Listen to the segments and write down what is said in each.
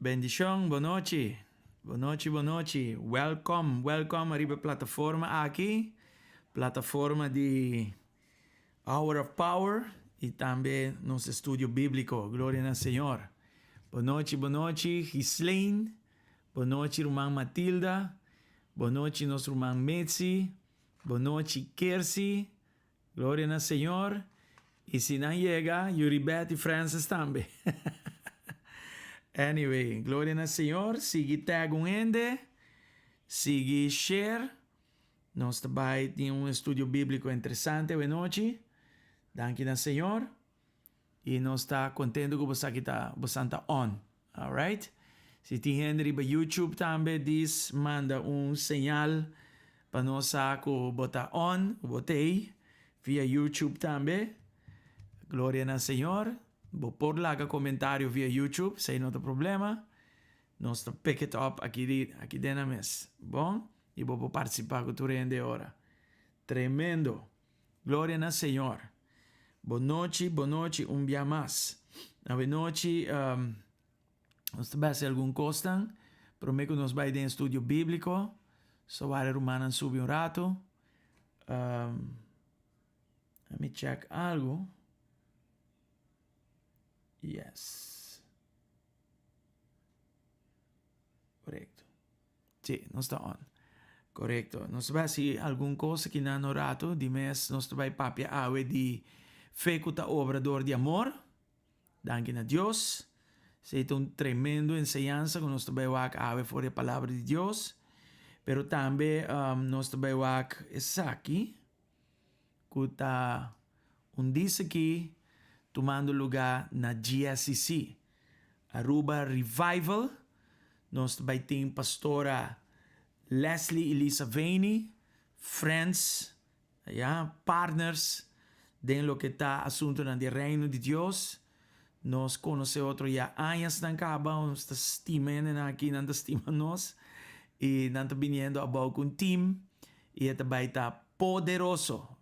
Bendishon, bonochi. Bon nochi, bon nochi. Welcome, welcome ariba e plataforma aki. Plataforma di Hour of Power y tambe nos estudio biblico. Gloria na Señor. Bon nochi, bon nochi, Ghislaine. Bon nochi, ruman Matilda. Bon nochi, nos ruman Mitzi. Bon nochi, Kersi. Gloria na Señor. Y si nan yega, Yuribeth y Francis tambe. Anyway, gloria na Señor. Sigui tag un hende. Sigui share. Nos ta bai tin un estudio biblico interesante awe nochi. Danki na Señor. Y nos ta contento cu bosa aki ta, bosan ta on. Alright. Si tin hende riba YouTube tambe, dis manda un señal pa nos sa cu bo ta on, cu bo t'ey via YouTube tambe. Gloria na Señor. Bo por laga comentario via YouTube, esey no ta problema. Nos ta pick it up aki di, aki den na mes. Bon? Y bo por participa cu tur hende ora. Tremendo. Gloria na Señor. Bon nochi, bon nochi un bia mas. Awe nochi um, nos ta bai hasi algun kosnan. Prome ku nos bai den estudio bíbliko. So wara rumannan subi un rato. Um, let me check algo. Yes. Korekto. Sí, nos ta on. Korekto. Nos ta bai hasi algun kos aki na no rato. Di mes nos ta bai papia awe di fe ku ta obra dor di amor. Danki na Dios. Esei ta un tremendo enseñansa ku nos ta bai wak awe for di e Palabra di Dios. Pero tambe nos ta bai wak esaki ku ta un disaki tumando lugá na GSCC, Aruba Revival. Nos ta bai tin Pastora Leslie Elisa Veni, friends, ya, partners den loke ta asuntonan di Reino di Dios. Nos konosé otro ya añasnan kaba, nos ta stima hendenan aki, nan ta stima nos i nan ta biniendo abou ku un team i e ta bai ta poderoso.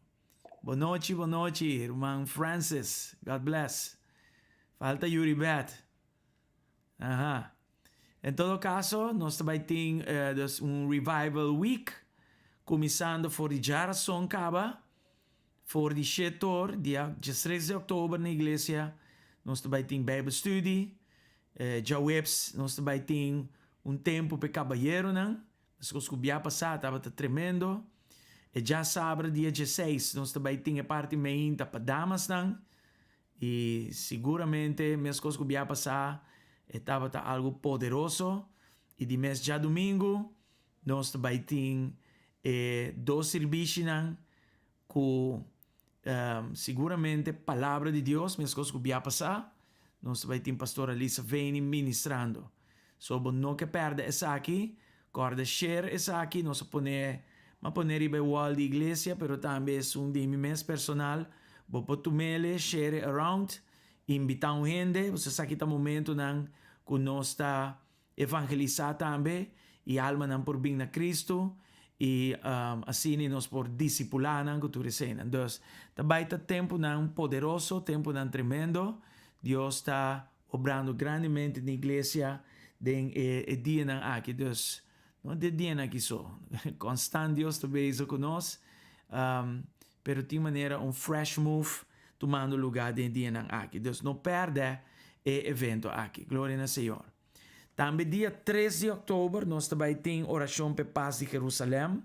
Bon nochi, bon nochi, ruman Francis, God bless. Falta Yuri Beth. Aha. En todo caso, nos ta bai tin dus un revival week, cuminsando for di djarason caba, for di shetor, dia diestres di october na iglesia, nos ta bai tin bijbelstudie, djaweps nos ta bai tin un tempo p'e cabayeronan, meskos cu bia pasa tabata tremendo, e djasabra dia dieseis nos ta bai tin e parti meinta pa damasnan, I siguramente, meskos ku bia pasá, e tabata algu poderoso. I di mes djadumingu nos ta bai tin e dos sirbishinan ku siguramente Palabra di Dios, meskos ku bia pasá, nos ta bai tin Pastor Alisa Veni ministrando. So bo no ke pèrdè esaki, kòrda share esaki, nos a pone, m'a pone riba e wall di iglesia, pero tambe esun di mi mes personal, bo por tum'ele, share around, invitá un hende, pasobra esaki ta momentonan ku nos ta evangelisá tambe i almanan por bin na Cristo i asina nos por disipulá nan ku tur eseinan. Dus, ta bai ta tempunan poderoso, tempunan tremendo, Dios ta Obrando grandemente den iglesia den e e dianan aki. Dus, no den dianan aki so. Constant Dios ta bezig cu nos, pero tin manera un fresh move tumando lugar den e dianan aki. Dus no perde e evento aki. Gloria na Señor. Tambe dia tres di october nos ta bay tin oracion p'e pas di Jerusalem.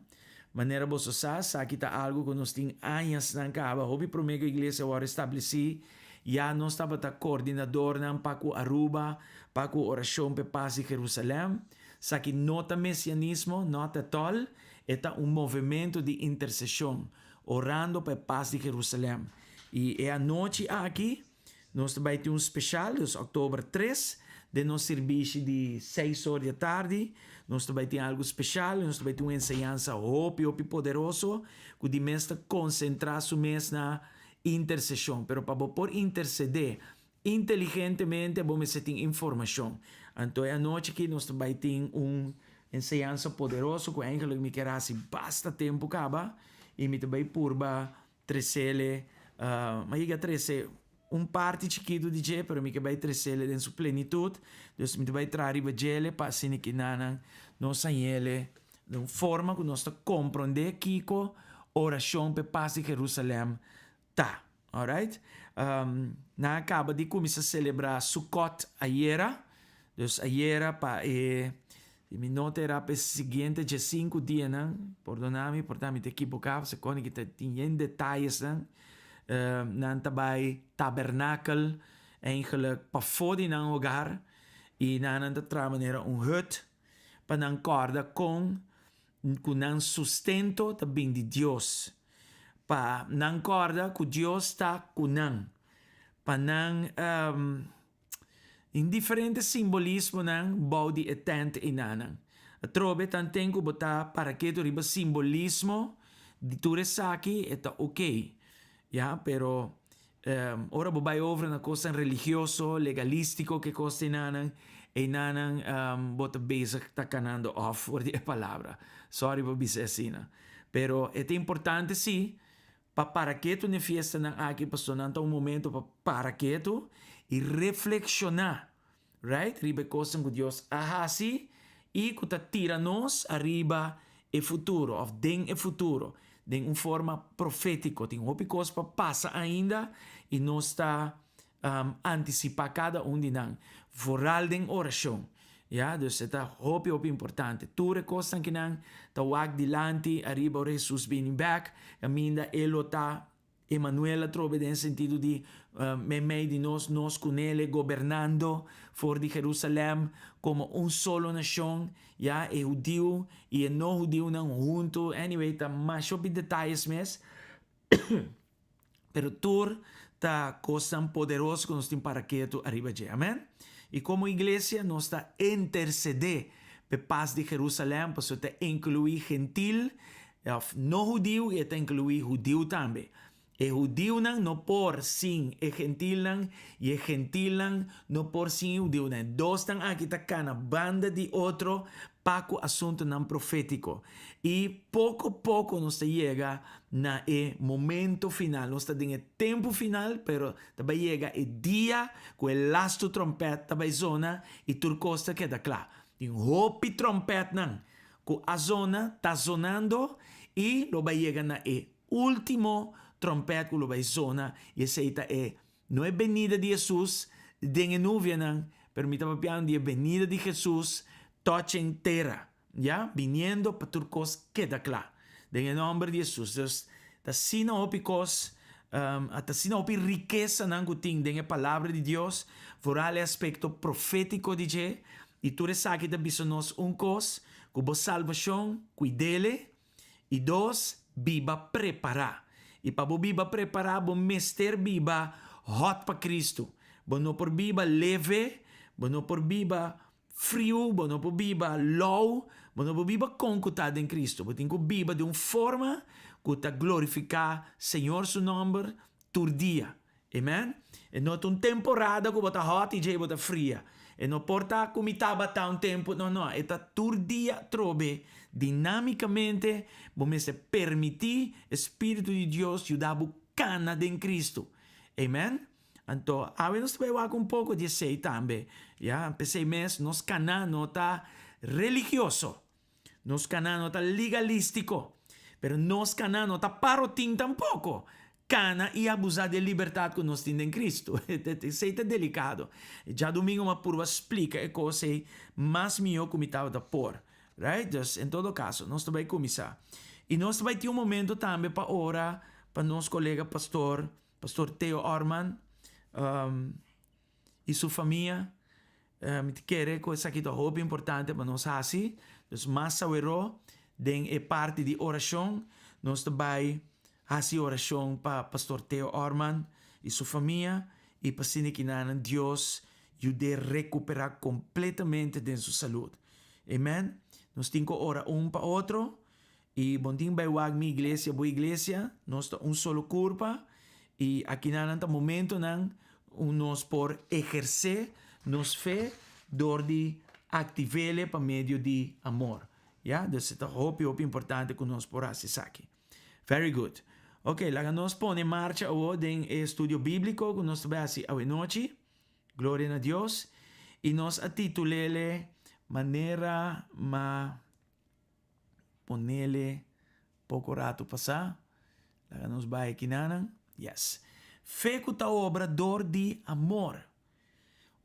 Manera boso sa, esaki ta algo cu nos tin añasnan caba. Hopi prome cu iglesia worde estableci, ya nos tabata coordinadornan pa cu Aruba, pa cu oracion p'e pas di Jerusalem. Esaki no ta mesianismo, not at all. E ta un movemento di intercesion, orando pa e pas di Jerusalem. Y e anochi aki. Nos ta bai tin un special, dus october tres, den nos sirbishi di seis or di atardi. Nos ta bai tin algo special, nos ta bai tin un enseñansa hopi, hopi poderoso, cu di mes ta concentra su mes na intercesion. Pero pa bo por intercede inteligentemente, bo mester tin informacion. Anto e anochi aki nos ta bai tin un enseñansa poderoso cu eigenlijk mi kier haci basta tempo caba, y mi ta bai purba Tresele, m'a yega trese un parti chikitu di dje, pero mi ke bai tresele den su plenitut. Dus mi ta bai traha riba djele pa asina kinanan nos hañele den un forma ku nos ta komprondé kiko orashon p'e pas di Jerusalèm ta. Alright. Nan a kaba di kuminsá selebrá Sukot ayera. Dus ayera pa e, si mi no ta erá, pa e siguiente diesinku dianan, pordoná mi por ta mi ta ekiboká, pasobra kòne ki ta tin yen detayesnan, nan ta bai tabernakel eigenlijk pafó di nan hogar i nan nan ta traha manera un hut pa nan kòrda kon ku nan sustento ta bin di Dios. Pa nan kòrda ku Dios ta ku nan. Pa nan tin diferente simbolismonan bou di e tènt einanan. Atrobe tanten ku bo ta para ketu riba simbolismo di tur esaki e ta oke. Ya, pero ora bo bai over na kosnan religioso, legalístiko ke kos ta einanan, einanan bo ta bezig ta kanando òf for di e palabra. Sòri pa bisa asina. Pero e ta importante sí pa para ketu na e fiestanan aki pasobra nan ta un momento pa para ketu i reflekshoná, right, riba e kosnan ku Dios a hasi i ku ta tira nos ariba e futuro òf den e futuro den un forma profétiko. Tin hopi kos pa pasa ainda i nos ta antisipá kada un di nan, vooral den orashon. Ya, dus e ta hopi hopi importante. Tur e kosnan ki nan ta wak dilanti ariba ora Hesus bini bèk, kaminda e lo ta Emanuel atrobe den sentido di meimei di nos, nos ku nele gobernando for di Jerusalèm komo un solo nashon, ya, e hudiu i e no hudiunan huntu. Anyway, ta masha hopi detayes mes. Pero tur ta kosnan poderoso ku nos tin para ketu ariba dje. Amen. I komo iglesia nos ta intersedé p'e pas di Jerusalèm pasobra ta inkluí gentil òf no hudiu i e ta inkluí hudiu tambe. E hudiunan no por sin e gentilnan i e gentilnan no por sin e hudiunan. E dosnan aki ta kana banda di otro pa ku asuntunan profétiko. I poko poko nos ta yega na e momento final. Nos ta den e tempu final, pero ta bai yega e dia ku e lastu tròmpèt ta bai zona i tur kos ta keda kla. Tin hopi tròmpètnan ku a zona, ta zonando i lo bai yega na e último tròmpèt ku lo bai zona i esei ta e, no e benida di Hesus den e nubianan, pero mi ta papiando di e benida di Hesus touching tera. Ya, biniendo pa tur kos keda kla. Den e nòmber di Hesus. Dus, ta asina hopi kos, ta asina hopi rikesanan ku tin den e Palabra di Dios, foral e aspekto profétiko di dje, i tur esaki ta bisa nos un kos, ku bo salbashon, kuid'ele, i dos, biba prepará. I pa bo biba prepará, bo mester biba hòt pa Kristu. Bo no por biba leve, bo no por biba Friu, bo no por biba lou, bo no por biba kon ku ta den Kristu. Bo tin ku biba den un forma ku ta glorifiká Señor su nòmber tur dia. Amen. E no ta un temporada ku bo ta hòt i djei bo ta fria. E no por ta ku mi tabata un tempu, no, no. E ta tur dia atrobe, dinámikamente, bo mester permití e Spiritu di Dios yuda bo kana den Kristu. Amen. Anto, awe nos ta bai wak un poko di esei tambe, ya. P'esei mes nos kana no ta religioso, nos kana no ta legalístiko, pero nos kana no ta parotin tampoko, kana i abusá di e libertat ku nos tin den Kristu. Esei ta delikado. Djadumingu mi a purba splika e kos ei mas mihó ku mi tabata por. Right? Dus, en todo kaso, nos ta bai kuminsá. I nos ta bai tin un momento tambe pa ora pa nos kolega pastor Pastor Theo Orman y su famia. Mi ta kere cu esaki ta hopi importante pa nos haci. Dus mas saweró den e parti di oracion nos ta bay haci oracion pa Pastor Theo Orman y su famia y pa asina kinanan Dios yud'é recupera completamente den su salud. Amen. Nos tin cu ora un pa otro. I bon tin bai wak mi iglesia, bo iglesia, nos ta un solo kurpa i akinanan ta momentonan un nos por ehersé nos fe dor di aktiv'ele pa medio di amor. Ya, dus e ta hopi hopi importante ku nos por hasi esaki. Very good. Ok, laga nos pone marcha awo den e estudio bíbliko ku nos ta bai hasi awenochi. Gloria na Dios. I nos a titul'ele manera ma ponele poko ratu pasá. Laga nos bai akinanan. Yes. Fe ku ta obra dor di amor.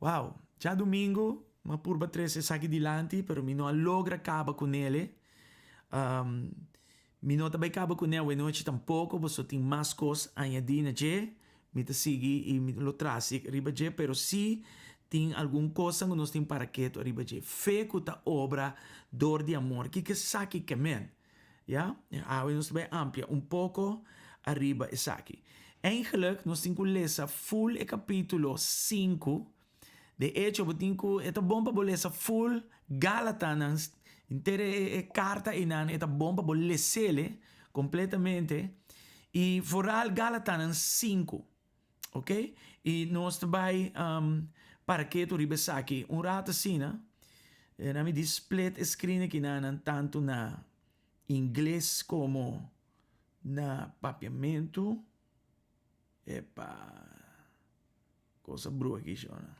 Wow, djadumingu mi a purba trese esaki dilanti, pero mi no a logra kaba ku nele. Mi no ta bai kaba ku ne awenochi tampoko, pasobra tin mas kos añadí na dje. Mi ta sigui i mi lo trasi riba dje, pero sí tin algun kosnan ku nos tin para ketu ariba dje. Fe ku ta obra dor di amor. Kiko esaki ke men? Ya, awe nos ta bai amplia un poko ariba esaki. Eigenlijk nos tin ku lesa ful e kapítulo sinku. De echo bo tin ku, e ta bon pa bo lesa ful Galatanan, henter e e karta einan e ta bon pa bo les'ele kompletamente i vooral Galatanan sinku. Ok, i nos ta bai para ketu riba esaki un rato asina. Na mi di split e screen aki nan tantu na ingles komo na papiamentu. Epa, kos a brua aki shona.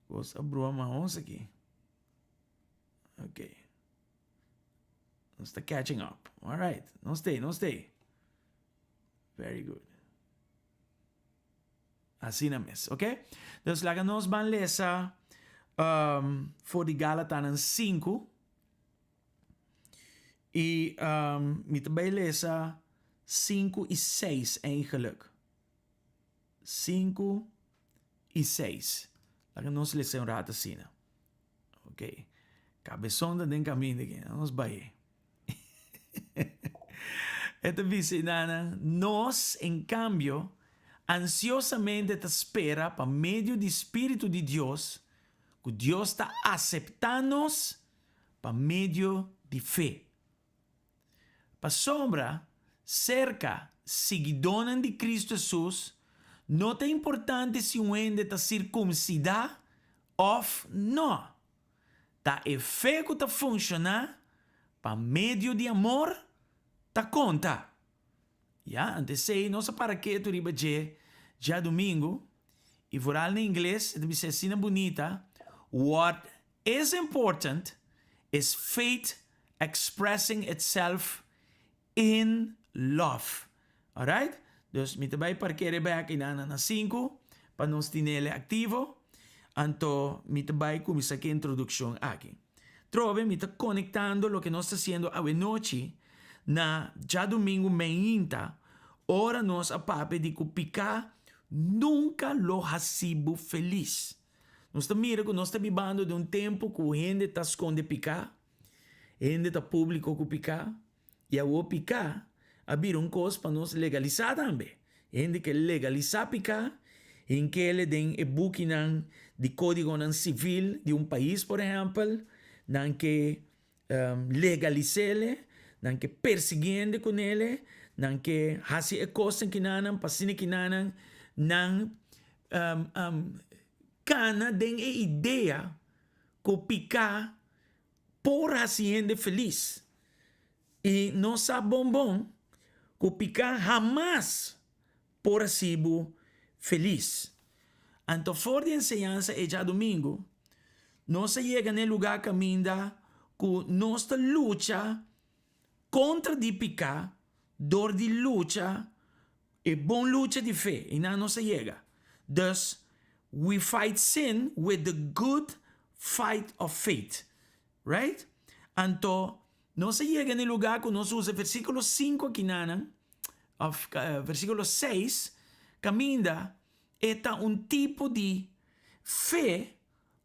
Kos a brua mahos aki. Ok. Nos ta catching up. Alright, nos stay, nos stay. Very good. Asina mes, ok? Dus laga nos ban lesa um, for di Galatanan 5. I um, mi ta bai lesa 5 i 6 eigenlijk. 5 i 6. Laga nos lesa un rato asina. Ok. Cabezón ta den caminda aquí. Nos bai. E ta bisa inana, Nos, en cambio, ansiosamente ta spera pa medio di Spiritu di Dios cu Dios ta acepta nos pa medio di fe. Pasobra cerca siguidónan di Cristo Jesus no ta importante si un hende ta circumcidá of no. Ta e fe ku ta funshoná pa medio di amor ta konta. Ya, anto esei nos a para ketu riba dje djadumingu, i vooral na ingles e ta bisa asina bunita, What is important is faith expressing itself In love. Alright? Dus mi ta bai parkere bek einan na sinku pa nos tinele aktivo. Anto mi ta bai kuminsá ku e introdukshon aki. Trobe mi ta konektando loke nos ta hasiendo awenochi na djadumingu meinta ora nos a papia di ku piká nunka lo hasi bo felis. Nos ta mira ku nos ta bibando den un tempu ku hende ta skonde piká, hende ta públiko ku piká. I awor piká a bira un kos pa nos legalisá tambe. Hende ke legalisá piká, hink'ele den e bukinan di kódigonan sivil di un pais, por ehèmpel, nan ke legalis'ele, nan ke persiguí hende kun'ele, nan ke hasi e kosnan kinanan pa asina kinanan nan kana den e idea ku piká por hasi hende felis. I nos sa bon bon ku piká hamas por hasi bo felis. Anto for di enseñansa e djadumingu, nos a yega na e lugá kaminda ku nos ta lucha kontra di piká dor di lucha e bon lucha di fe. Einan nos a yega. Dus, we fight sin with the good fight of faith. Right? Anto, nos a yega na e lugá ku nos usa versíkulo sinku akinanan, òf versíkulo seis, kaminda e ta un tipo di fe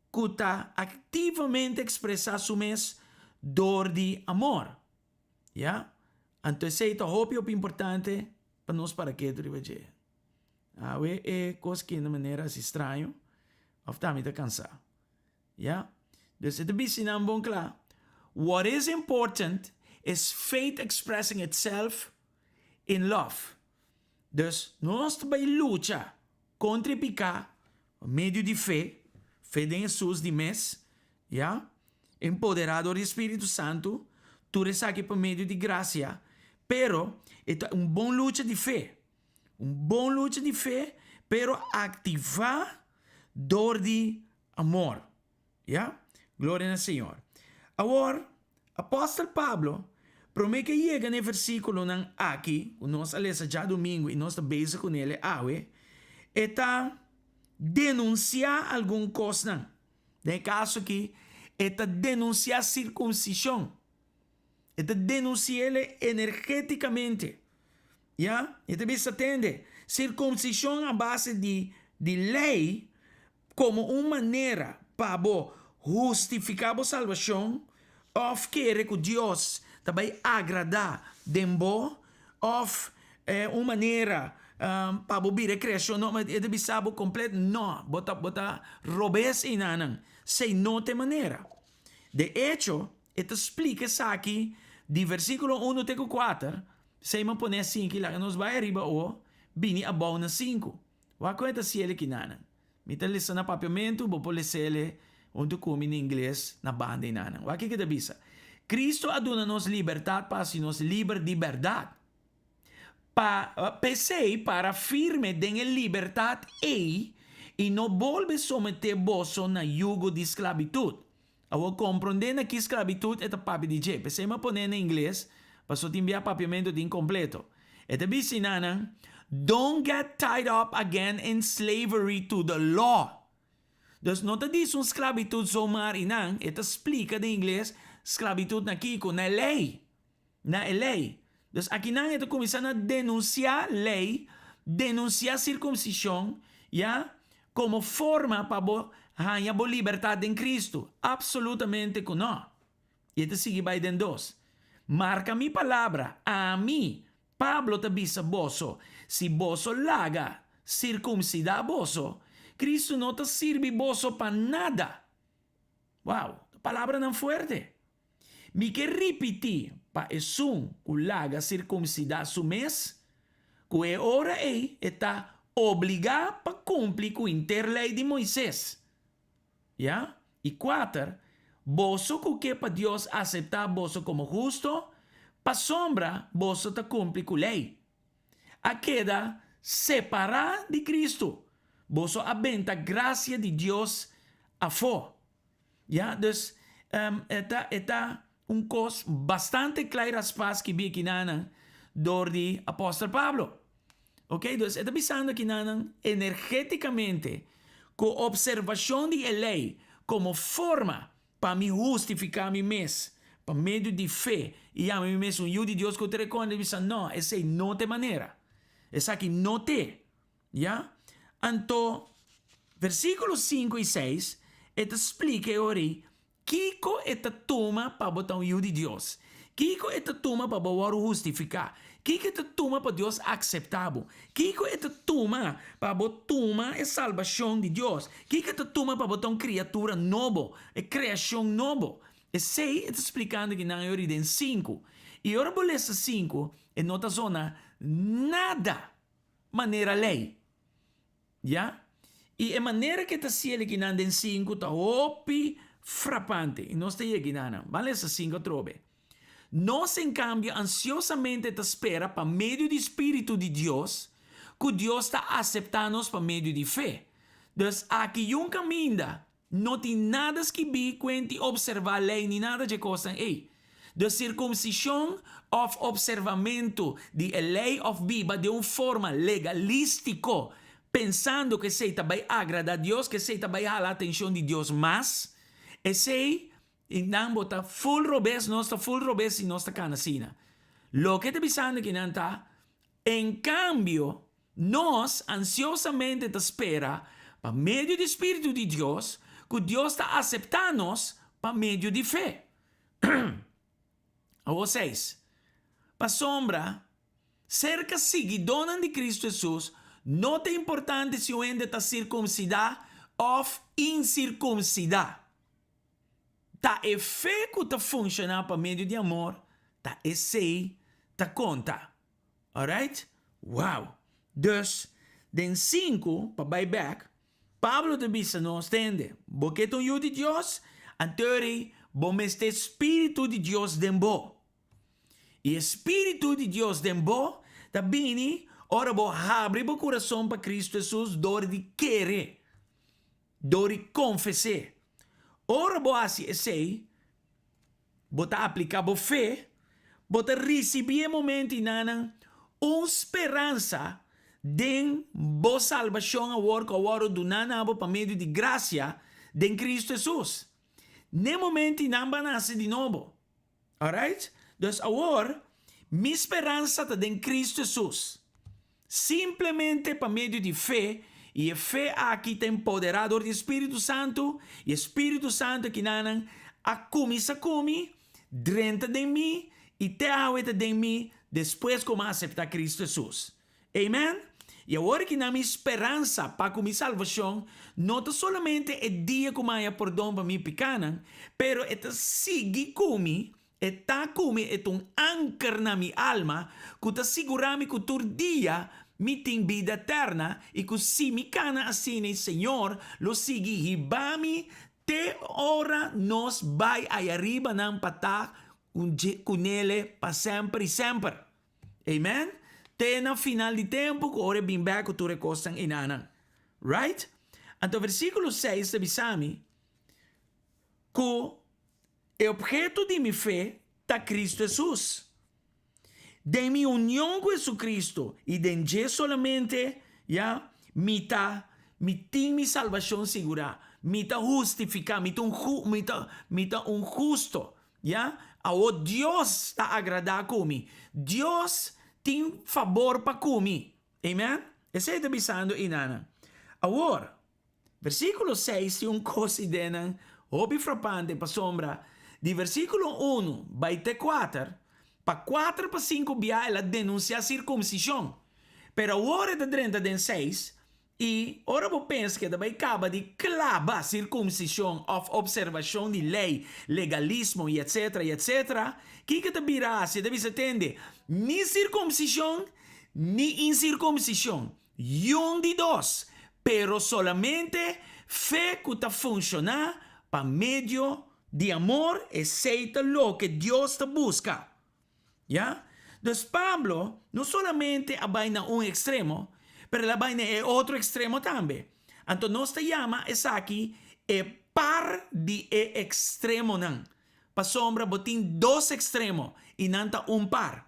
ku ta aktivamente ekspresá su mes dor di amor. Ya? Anto esei ta hopi hopi importante pa nos para ketu riba dje. Awe e kos ki na manera asi straño, òf ta mi ta kansá. Ya? Dus e ta bisa nan bon kla, What is important is faith expressing itself in love. Dus nos ta bai lucha kontra e piká pa medio di fe, fe den Hesus di mes, ya, empoderá dor di Spiritu Santu, tur esaki pa medio di grasia. Pero e ta un bon lucha di fe. Un bon lucha di fe, pero aktivá dor di amor. Ya? Gloria na Señor. Awor, Apòstel Pablo, promé ku e yega na e versíkulonan aki, ku nos a lesa djadumingu i nos ta bezig kuné awe, e ta denunsiá algun kosnan. Den e kaso aki, e ta denunsiá sirkunsishon. E ta denunsi'é energétikamente. Ya? E ta bisa, Tende, sirkunsishon a base di di lei komo un manera pa bo hustifiká bo salbashon òf kere ku Dios ta bai agradá den bo òf un manera pa bo bira e kreashon no, e ta bisa bo komplet no, bo ta bo ta robes einanan, esei no ta e manera. De echo, e ta splika esaki di versíkulo unu te ku kuater, esei mi a pone asinki, laga nos bai ariba o bini abou na sinku. Wak kon e ta hasiel kinanan. Mi ta lesa na papiamentu, bo por les'el huntu ku mi na ingles na banda einanan. Wak kiko e ta bisa, Kristu a duna nos libertat pa hasi nos liber di bèrdat. Pa p'esei para firme den e libertat ei i no bolbe someté boso na yugo di sklabitut. Awor komprondé na ki sklabitut e ta papia di dje. P'esei mi a pon'é na ingles, pasobra tin bia papiamentu tin kompleto. E ta bisa nan, Don't get tied up again in slavery to the law. Dus no ta disa un sklabitut zomaar i nan, e ta splika den ingles sklabitut na kiko, na e lei. Na e lei. Dus akinan e ta kuminsá na denunsiá lei, denunsiá sirkumsishon, ya, komo forma pa bo haña bo libertat den Kristu. Apsolutamente ku nò. I e ta sigui bai den dos. Marka mi palabra, ami, Pablo ta bisa boso, si boso laga sirkumsidá boso, Kristu no ta sirbi boso pa nada. Wow, ta palabranan fuerte. Mi ke ripití pa esun ku laga sirkumsidá su mes, ku e ora ei e ta obligá pa kumpli ku henter Lei di Moises. Ya? I kuater, boso ku ke pa Dios aseptá boso komo husto, pasobra boso ta kumpli ku Lei, a keda separá di Kristu, boso a benta grasia di Dios afó. Ya, dus e ta e ta un kos bastante kla i raspá skibí kinanan dor di apòstel Pablo. Oke, dus e ta bisando kinanan energétikamente ku opservashon di e lei komo forma pa mi hustifiká mi mes pa medio di fe i yama mi mes un yu di Dios ku ta rekònde bisa nò, esei no ta e manera. Esaki no t'e. Ya? Anto, versíkulo sinku i seis, e ta splika e ora ei kiko e ta tuma pa bo ta un yu di Dios, kiko e ta tuma pa bo wòrdu hustifiká, kiko e ta tuma pa Dios akseptá bo, kiko e ta tuma pa bo tuma e salbashon di Dios, kiko e ta tuma pa bo ta un kriatura nobo, e kreashon nobo. Esei e ta splikando kinan e ora ei den sinku. I ora bo lesa sinku, e no ta zona nada. manera lei. Ya? I e manera ku e ta siel ekinan den sinku ta hopi frapante. I nos ta yega ekinan. Ban lesa sinku atrobe. Nos, en kambio, ansiosamente ta spera pa medio di spiritu di Dios ku Dios ta aseptá nos pa medio di fe. Dus, aki yun kaminda No tin nada skibí kuenti opservá lei ni nada dje kosnan ei. De sirkumsishon òf opservamentu di e lei òf biba den un forma legalístiko pensando ku esei ta bai agradá Dios, ku esei ta bai hala atenshon di Dios mas, esei nan bo ta ful robes, nos ta ful robes si nos ta kana asina. Loke ta bisando kinan ta, En kambio, Nos ansiosamente ta spera pa medio di spiritu di Dios ku Dios ta aseptá nos pa medio di fe. Awor seis. Pasobra, serka siguidónan di Kristu Hesus no ta importante si un hende ta sirkumsidá òf insirkumsidá. Ta e fe ku ta funshoná pa medio di amor ta esei ta konta. Alright? Wow! Dus, den sinku, pa bai bek, Pablo ta bisa nos, Tende, bo ke ta un yu di Dios? Anto eri bo mester spiritu di Dios den bo. I e Spiritu di Dios den bo ta bini ora bo habri bo kurason pa Kristu Hesus dor di kere, dor di konfes'é. Ora bo hasi esei, bo ta apliká bo fe, bo ta risibí e momento einanan un speransa den bo salbashon awor ku a wòrdu duná na bo pa medio di grasia den Kristu Hesus. N'e momento einan bo a nase di nobo. Alright? Dus awor, mi speransa ta den Cristo Jesus. Simplemente pa medio di fe, i e fe aki ta empoderá dor di e Spiritu Santu, i e Spiritu Santu akinanan a kuminsá ku mi, drenta den mi, i te awe ta den mi despues ku mi a aseptá Cristo Jesus. Amen! I awor ki nan mi speransa pa ku mi salvashon no ta solamente e dia ku mi haña pordon pa mi pikánan, pero e ta sigui ku mi, e ta ku mi, e ta un anker na mi alma ku ta sigurá mi ku tur dia mi tin bida eterna i ku si mi kana asina e Señor lo sigui hiba mi te ora nos bai ayariba nan pa ta kunele pa semper i semper. Amen. Te na final di tempu ku ora e bin bek ku tur e kosnan einanan. Right? Anto versíkulo seis ta bisa mi ku e opheto di mi fe ta Kristu Hesus. Den mi union ku Hesukristu i den dje solamente, ya, mi ta, mi tin mi salbashon sigurá. Mi ta hustifiká, mi ta un hu, mi ta, mi ta un husto. Ya, awor Dios ta agradá ku mi. Dios tin fabor pa ku mi. Amen? Esei ta bisando einanan. Awor, versíkulo seis tin un kos idenan hopi frapante pasobra di versíkulo unu bai te kuater, pa kuater pa sinku bia el a denunsiá sirkumsishon. Pero awor e ta drenta den seis, I ora bo pensa ku e ta bai kaba di klaba sirkumsishon òf opservashon di lei, legalismo i etsetera i etsetera, kiko e ta bira hasi? E ta bisa, Tende, ni sirkumsishon ni insirkumsishon, yun di dos, pero solamente fe ku ta funshoná pa medio di amor, esei ta loke Dios ta buska. Ya? Dus Pablo no solamente a bai na un ekstremo, pero el a bai na e otro ekstremo tambe. Anto nos ta yama esaki e par di e ekstremonan, pasobra bo tin dos ekstremo i nan ta un par.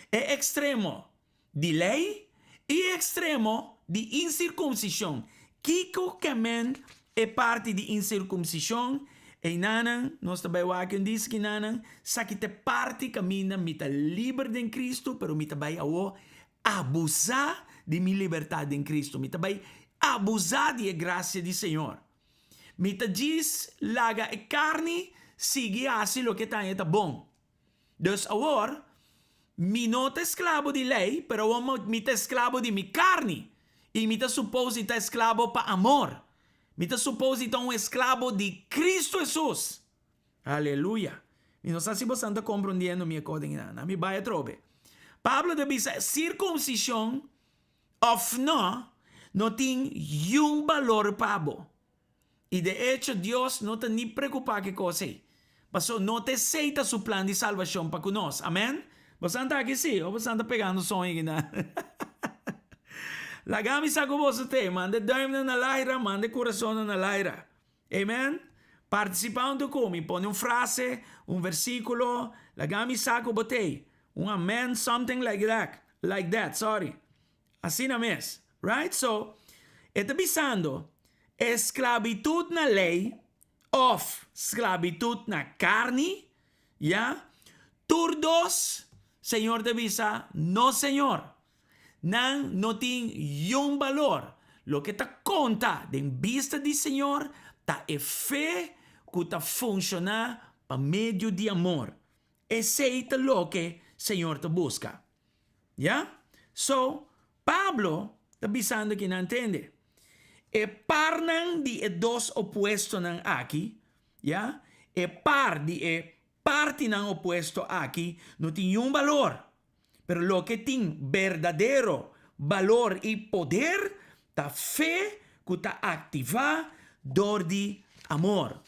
E ekstremo di lei i e ekstremo di insirkumsishon. Kiko ke men e parti di insirkumsishon? Einanan, nos ta bai wak un diski nanan, sa ki ta e parti kaminda mi ta liber den Kristu, pero mi ta bai awo abusá di mi libertat den Kristu. Mi ta bai abusá di e grasia di Señor. Mi ta djis laga e karni sigui hasi loke ta haña ta bon. Dus awor, mi no ta esklabo di lei, pero awor mi ta esklabo di mi karni, i mi ta supos di ta esklabo pa amor. Mi ta supos di ta un esklabo di Kristu Hesus. Aleluya! Mi no sa si bosan ta komprondiendo mi e kos den nan. Mi bai atrobe. Pablo ta bisa, sirkumsishon òf no, no tin yun balor pa bo. I de echo Dios no ta ni preokupá ku e kos ei, paso no ta esei ta su plan di salbashon pa ku nos. Amèn? Bosan ta aki sí, òf bosan ta pegando soño aki nan? Laga mi sa ku boso t'ei. Manda e dùimnan na laira, manda e kurasonnan na laira. Amen? Partisipá huntu ku mi. Pone un frase, un versíkulo, laga mi sa ku bo t'ei. Un amèn, something like that, like that, sorry. Asina mes. Right? So, e ta bisando, e sklabitut na lei òf sklabitut na karni, ya, tur dos, Señor ta bisa, no Señor. Nan no tin yun balor. Loke ta konta den bista di Señor ta e fe ku ta funshoná pa medio di amor. Esei ta loke Señor ta buska. Ya? So, Pablo ta bisando ki nan tende. E parnan di e dos opuestonan aki, ya, e par di e partinan opuesto aki no tin niun balor. Pero loke tin berdadero balor i poder ta fe ku ta aktivá dor di amor.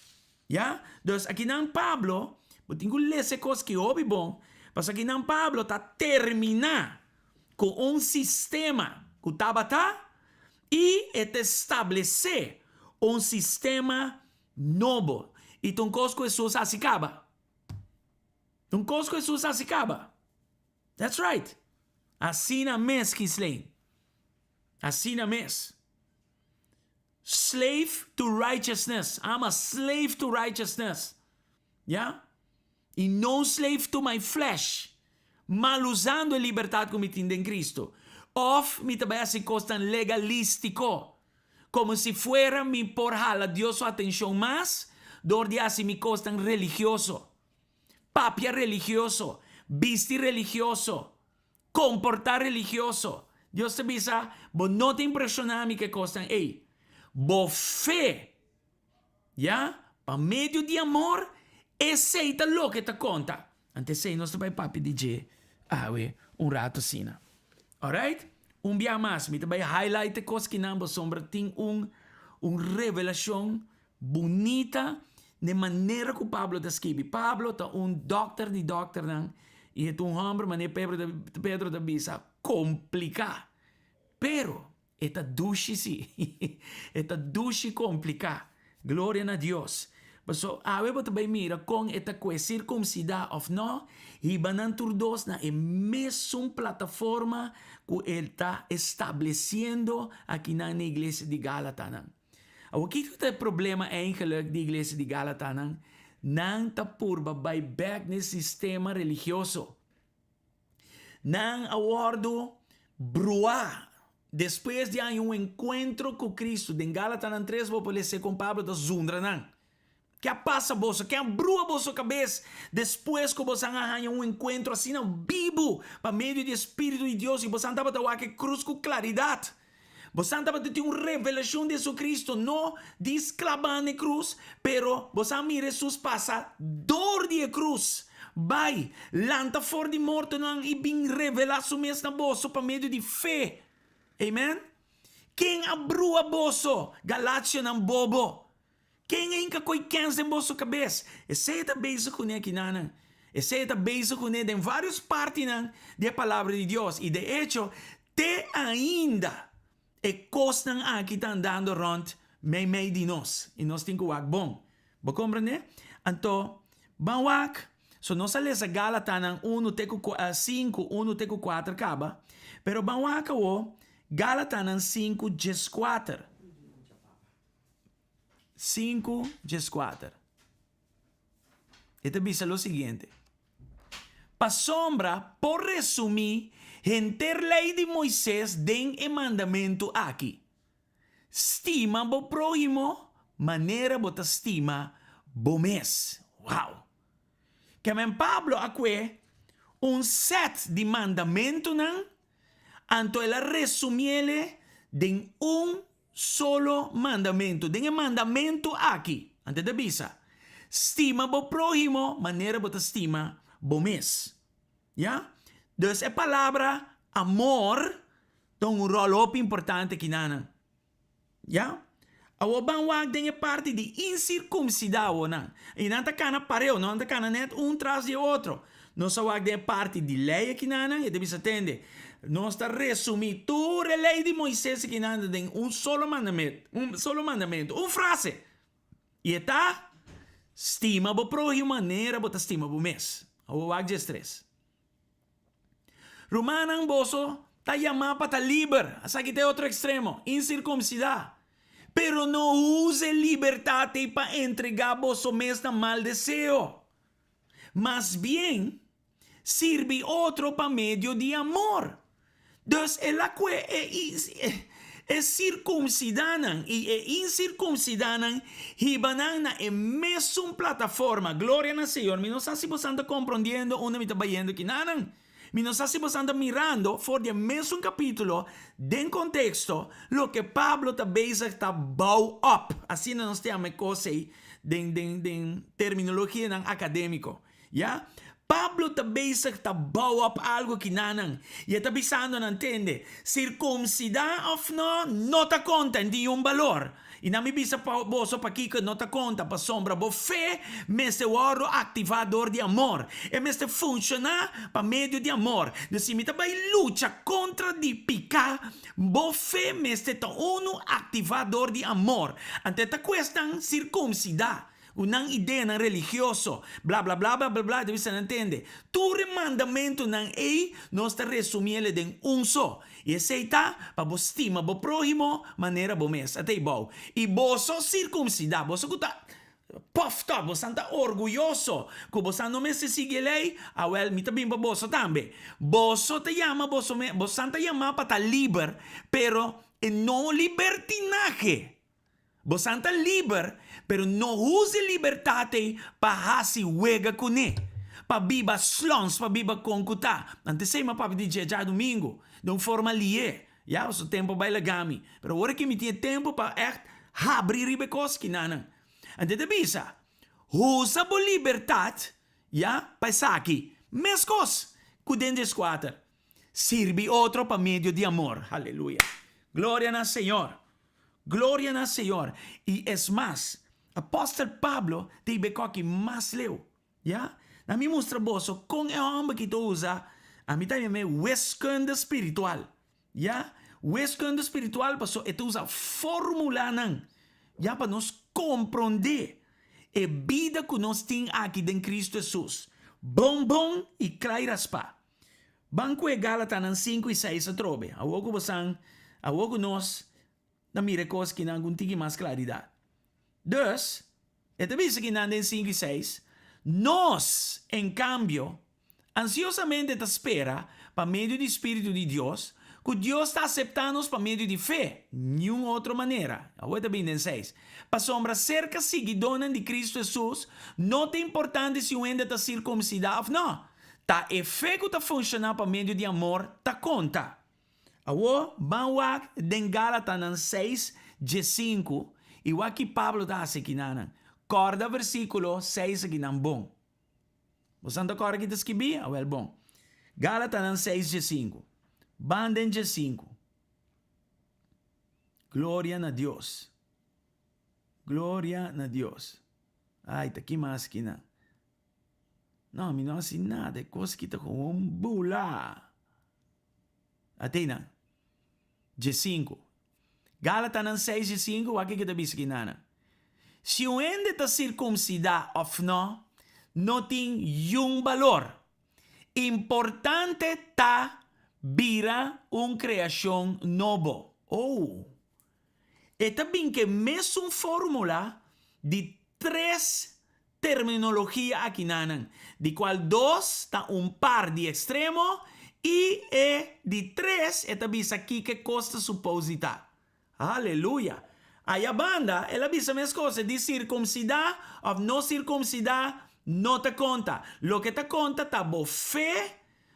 Ya? Dus akinan Pablo, bo tin ku lesa e kos ki hopi bon, Pasobra kinan Pablo ta terminá ku un sistema ku tabata i e ta establesé un sistema nobo. I ta un kos ku Hesus hasi kaba. Ta un kos ku Hesus hasi kaba. That's right. Asina mes, Ghislaine. Asina mes. Slave to righteousness. I'm a slave to righteousness. Ya? I no slave to my flesh. Malusando e libertat ku mi tin den Cristo. Òf mi ta bai hasi kosnan legalístiko. Komo si fuera mi por hala Dios su atenshon mas dor di hasi mi kosnan religioso. Papia religioso, bisti religioso, komportá religioso. Dios ta bisa, Bo no ta impreshoná mi ku e kosnan ei. Bo fe, ya, pa medio di amor, esei ta loke ta konta. Anto esei nos ta bai papia di dje awe un rato asina. Alright? Un bia mas, mi ta bai highlight e kos kinan pasobra tin un un revelashon Bunita n'e manera ku Pablo ta skibi. Pablo ta un dòkter di dòkternan i e ta un hòmber manera Pedro ta bisa, kompliká. Pero e ta dushi sí. E ta dushi kompliká. Gloria na Dios. Pasobra awe bo ta bai mira kon e ta kue sirkumsidá òf nò, hiba nan tur dos na e mesun plataforma ku e ta establesiendo akinan na iglesia di Gálatanan. Awor kiko ta e problema eigenlijk di iglesia di Galatanan? Nan ta purba bai bek n'e sistema religioso. Nan a wordo bruá despues di haña un enkuentro ku Kristu. Den Galatanan tres bo por lese kon Pablo ta zundra nan. Ke a pasa boso? Ke a brua boso kabes despues ku bosan a haña un enkuentro asina bibu pa medio di e Spiritu di Dios i bosan tabata wak e krus ku klaridat? Bosan tabata tin un revelashon di Jesucristo, no di sklabá na e krus, pero bosan a mira Hesus pasa dor di e krus, bai, lanta for di mortonan i bin revelá su mes na boso pa medio di fe. Amen. Ken a brua boso, galationan bobo? Ken a hinka koi kens den boso kabes? Esei e ta bezig kuné akinanan. Esei e ta bezig kuné den vários partinan di e Palabra di Dios. I de echo, te ainda e kosnan aki ta andando rònt meimei di nos. I nos tin ku wak bon. Bo komprendé? Anto, ban wak. So nos a lesa Galatanan unu te ku sinku, unu te ku kuater kaba. Pero ban wak awor Galatanan sinku djeskuater. 5 dieskuater. E ta bisa lo siguiente, Pasobra por resumí henter Lei di Moises den e mandamentu aki, Stima bo próhimo manera bo ta stima bo mes. Wow! Kemen Pablo a kue un sèt di mandamentunan, anto el a resumiele den un Solo mandamentu. Den e mandamentu aki, anto e ta bisa, Stima bo próhimo manera bo ta stima bo mes. Ya? Dus e palabra amor ta un ròl hopi importante kinanan. Ya? Awor ban wak den e parti di insirkumsidá awonan. I nan ta kana pareu, no? Nan ta kana nèt un tras di e otro. Nos a wak den e parti di lei akinanan, e ta bisa, Tende, nos ta resumí tur e lei di Moises akinan den un solo mandamentu, un solo mandamentu, un frase. I e ta, Stima bo próhimo manera bo ta stima bo mes. Awor wak diestres. Rumannan, boso ta yamá pa ta liber. Esaki ta e otro ekstremo, insirkumsidá. Pero no usa e libertat ei pa entregá boso mes na mal deseo. Mas bien, sirbi otro pa medio di amor. Dus el a kue e e sirkumsidánan i e insirkumsidánan hiba nan na e mesun plataforma. Gloria na Señor. Mi no sa si bosan ta komprondiendo unda mi ta bayendo kinanan. Mi no sa si bosan ta mirando for di e mesun kapítulo den konteksto loke Pablo ta bezig ta bou op. Asina nos ta yama e kos ei den den den terminologianan akadémiko. Ya. Pablo ta bezig ta bou op algu kinanan i e ta bisando nan, Tende, sirkumsidá òf nò, no ta konta, e tin un balor. I na mi bisa pa boso pakiko e no ta konta, pasobra bo fe mester wòrdu aktivá dor di amor. E mester funshoná pa medio di amor. Dus si mi ta bai lucha kontra di piká, bo fe mester ta unu aktivá dor di amor. Anto e ta ku esnan sirkumsidá. Ku nan ideanan religioso, bla bla bla bla bla bla, debe ser nan tende. Tur e mandamentunan ei nos ta resumí el den un so, i esei ta pa bo stima bo próhimo manera bo mes. Ata ei bou. I boso sirkumsidá, boso ku ta puffed up, bosan ta orguyoso ku bosan no mester sigui e lei, awèl mi ta bin pa boso tambe. Boso ta yama boso mes, bosan ta yamá pa ta liber, pero e no libertinahe. Bosan ta liber, pero no usa e libertat ei pa hasi wega kuné, pa biba slons, pa biba kon ku ta. Nan ta esei mi a papia di dje djadumingu, den un forma lié. Ya, pasobra tempu a bai laga mi. Pero awor aki mi tin e tempu pa ègt habri riba e kos kinanan. Anto e ta bisa, Usa bo libertat, ya, pa esaki. Meskos ku den dieskuater. Sirbi otro pa medio di amor. Haleluya! Gloria na Señor! Gloria na Señor! I es mas, Apostel Pablo ta hiba e koki mas leu. Ya? Na mi mustra boso kon e hòmber ki ta usa, ami ta yam'é wiskunde spiritual. Ya? Wiskunde spiritual paso e ta usa formulanan, ya, pa nos komprondé e bida ku nos tin aki den Kristu Hesus, bon bon i kla i raspá. Ban ku e Galatanan sinku i seis atrobe. Awor ku bosan, awor ku nos ta mira e kos kinan ku un tiki mas klaridat. Dus, e ta bisa kinan den sinku i seis, Nos, en kambio, ansiosamente ta spera, pa medio di spiritu di Dios, ku Dios ta aseptá nos pa medio di fe, niun otro manera. Awor e ta bini den seis, Pasobra serka siguidónan di Kristu Hesus, no ta importante si un hende ta sirkumsidá òf nò. Ta e fe ku ta funshoná pa medio di amor ta konta. Awor, ban wak den Galatanan seis diesinku i wak ki Pablo ta hasi kinanan. Kòrda versíkulo seis akinan bon. Bosan ta kòrda ki ta skibí? Awèl bon. Galatanan seis diesinku. Ban den diesinku. Gloria na Dios. Gloria na Dios. Ai, ta ki mas kinan? No, mi no hasi nada, e kos ki ta gewoon bula. Atenan, diesinku. Galatanan seis diesinku, wak kiko ta bisa ki nana. Si un hende ta sirkumsidá òf nò, no tin yun balor. Importante ta bira un kreashon nobo. Oh! E ta bin ku e mesun fórmula di tres terminologia akinanan, di cual dos ta un par di extremo y e di tres e ta bisa kiko e cos ta supos di ta. Aleluya! Aya banda el a bisa mescos, e di circumcida of no circumcida no ta conta. Loke ta conta ta bo fe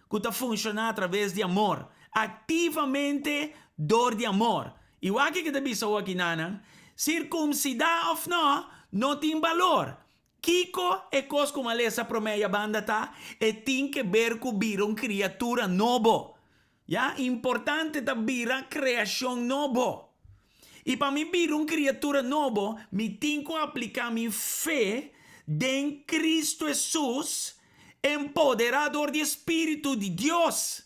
cu ta funciona atraves di amor, activamente dor di amor. Y wak ke ta bisa awor akinanan, circumcida of no, no tin balor. Kico e cos cu malesa prome ya banda ta? E tin ke ber cu bira un criatura nobo. Ya, importante ta bira creacion nobo. I pa mi bira un criatura nobo, mi tin cu aplica mi fe den Cristo Jesus, empoderá dor di e Spiritu di Dios,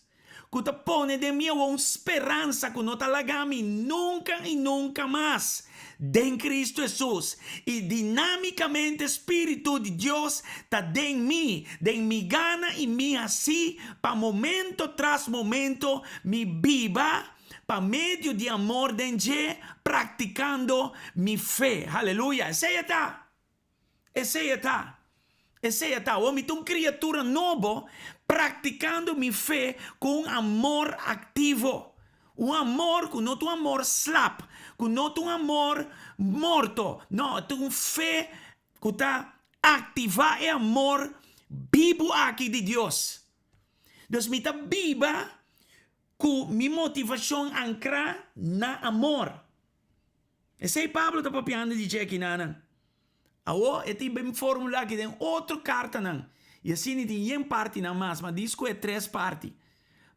cu ta pone den mi awor un speransa cu no ta laga mi nunca i nunca mas den Cristo Jesus. I dinámicamente Spiritu di Dios ta den mi, den mi gana i mi hací pa momento tras momento mi biba Pa medio di amor den dje, praktikando mi fe. Haleluya! Esei e ta! Esei e ta! Esei e ta! Awor mi ta un kriatura nobo, praktikando mi fe ku un amor aktivo. Un amor ku no ta un amor slap, ku no ta un amor morto. No, e ta un fe ku ta aktivá e amor bibu aki di Dios. Dus mi ta biba Ku mi motivashon ankrá na amor. Esei Pablo ta papiando di dje akinanan. Awor e tin ben formulá aki den otro kartanan, i asina e tin yen partinan mas, ma dis ku e tres parti.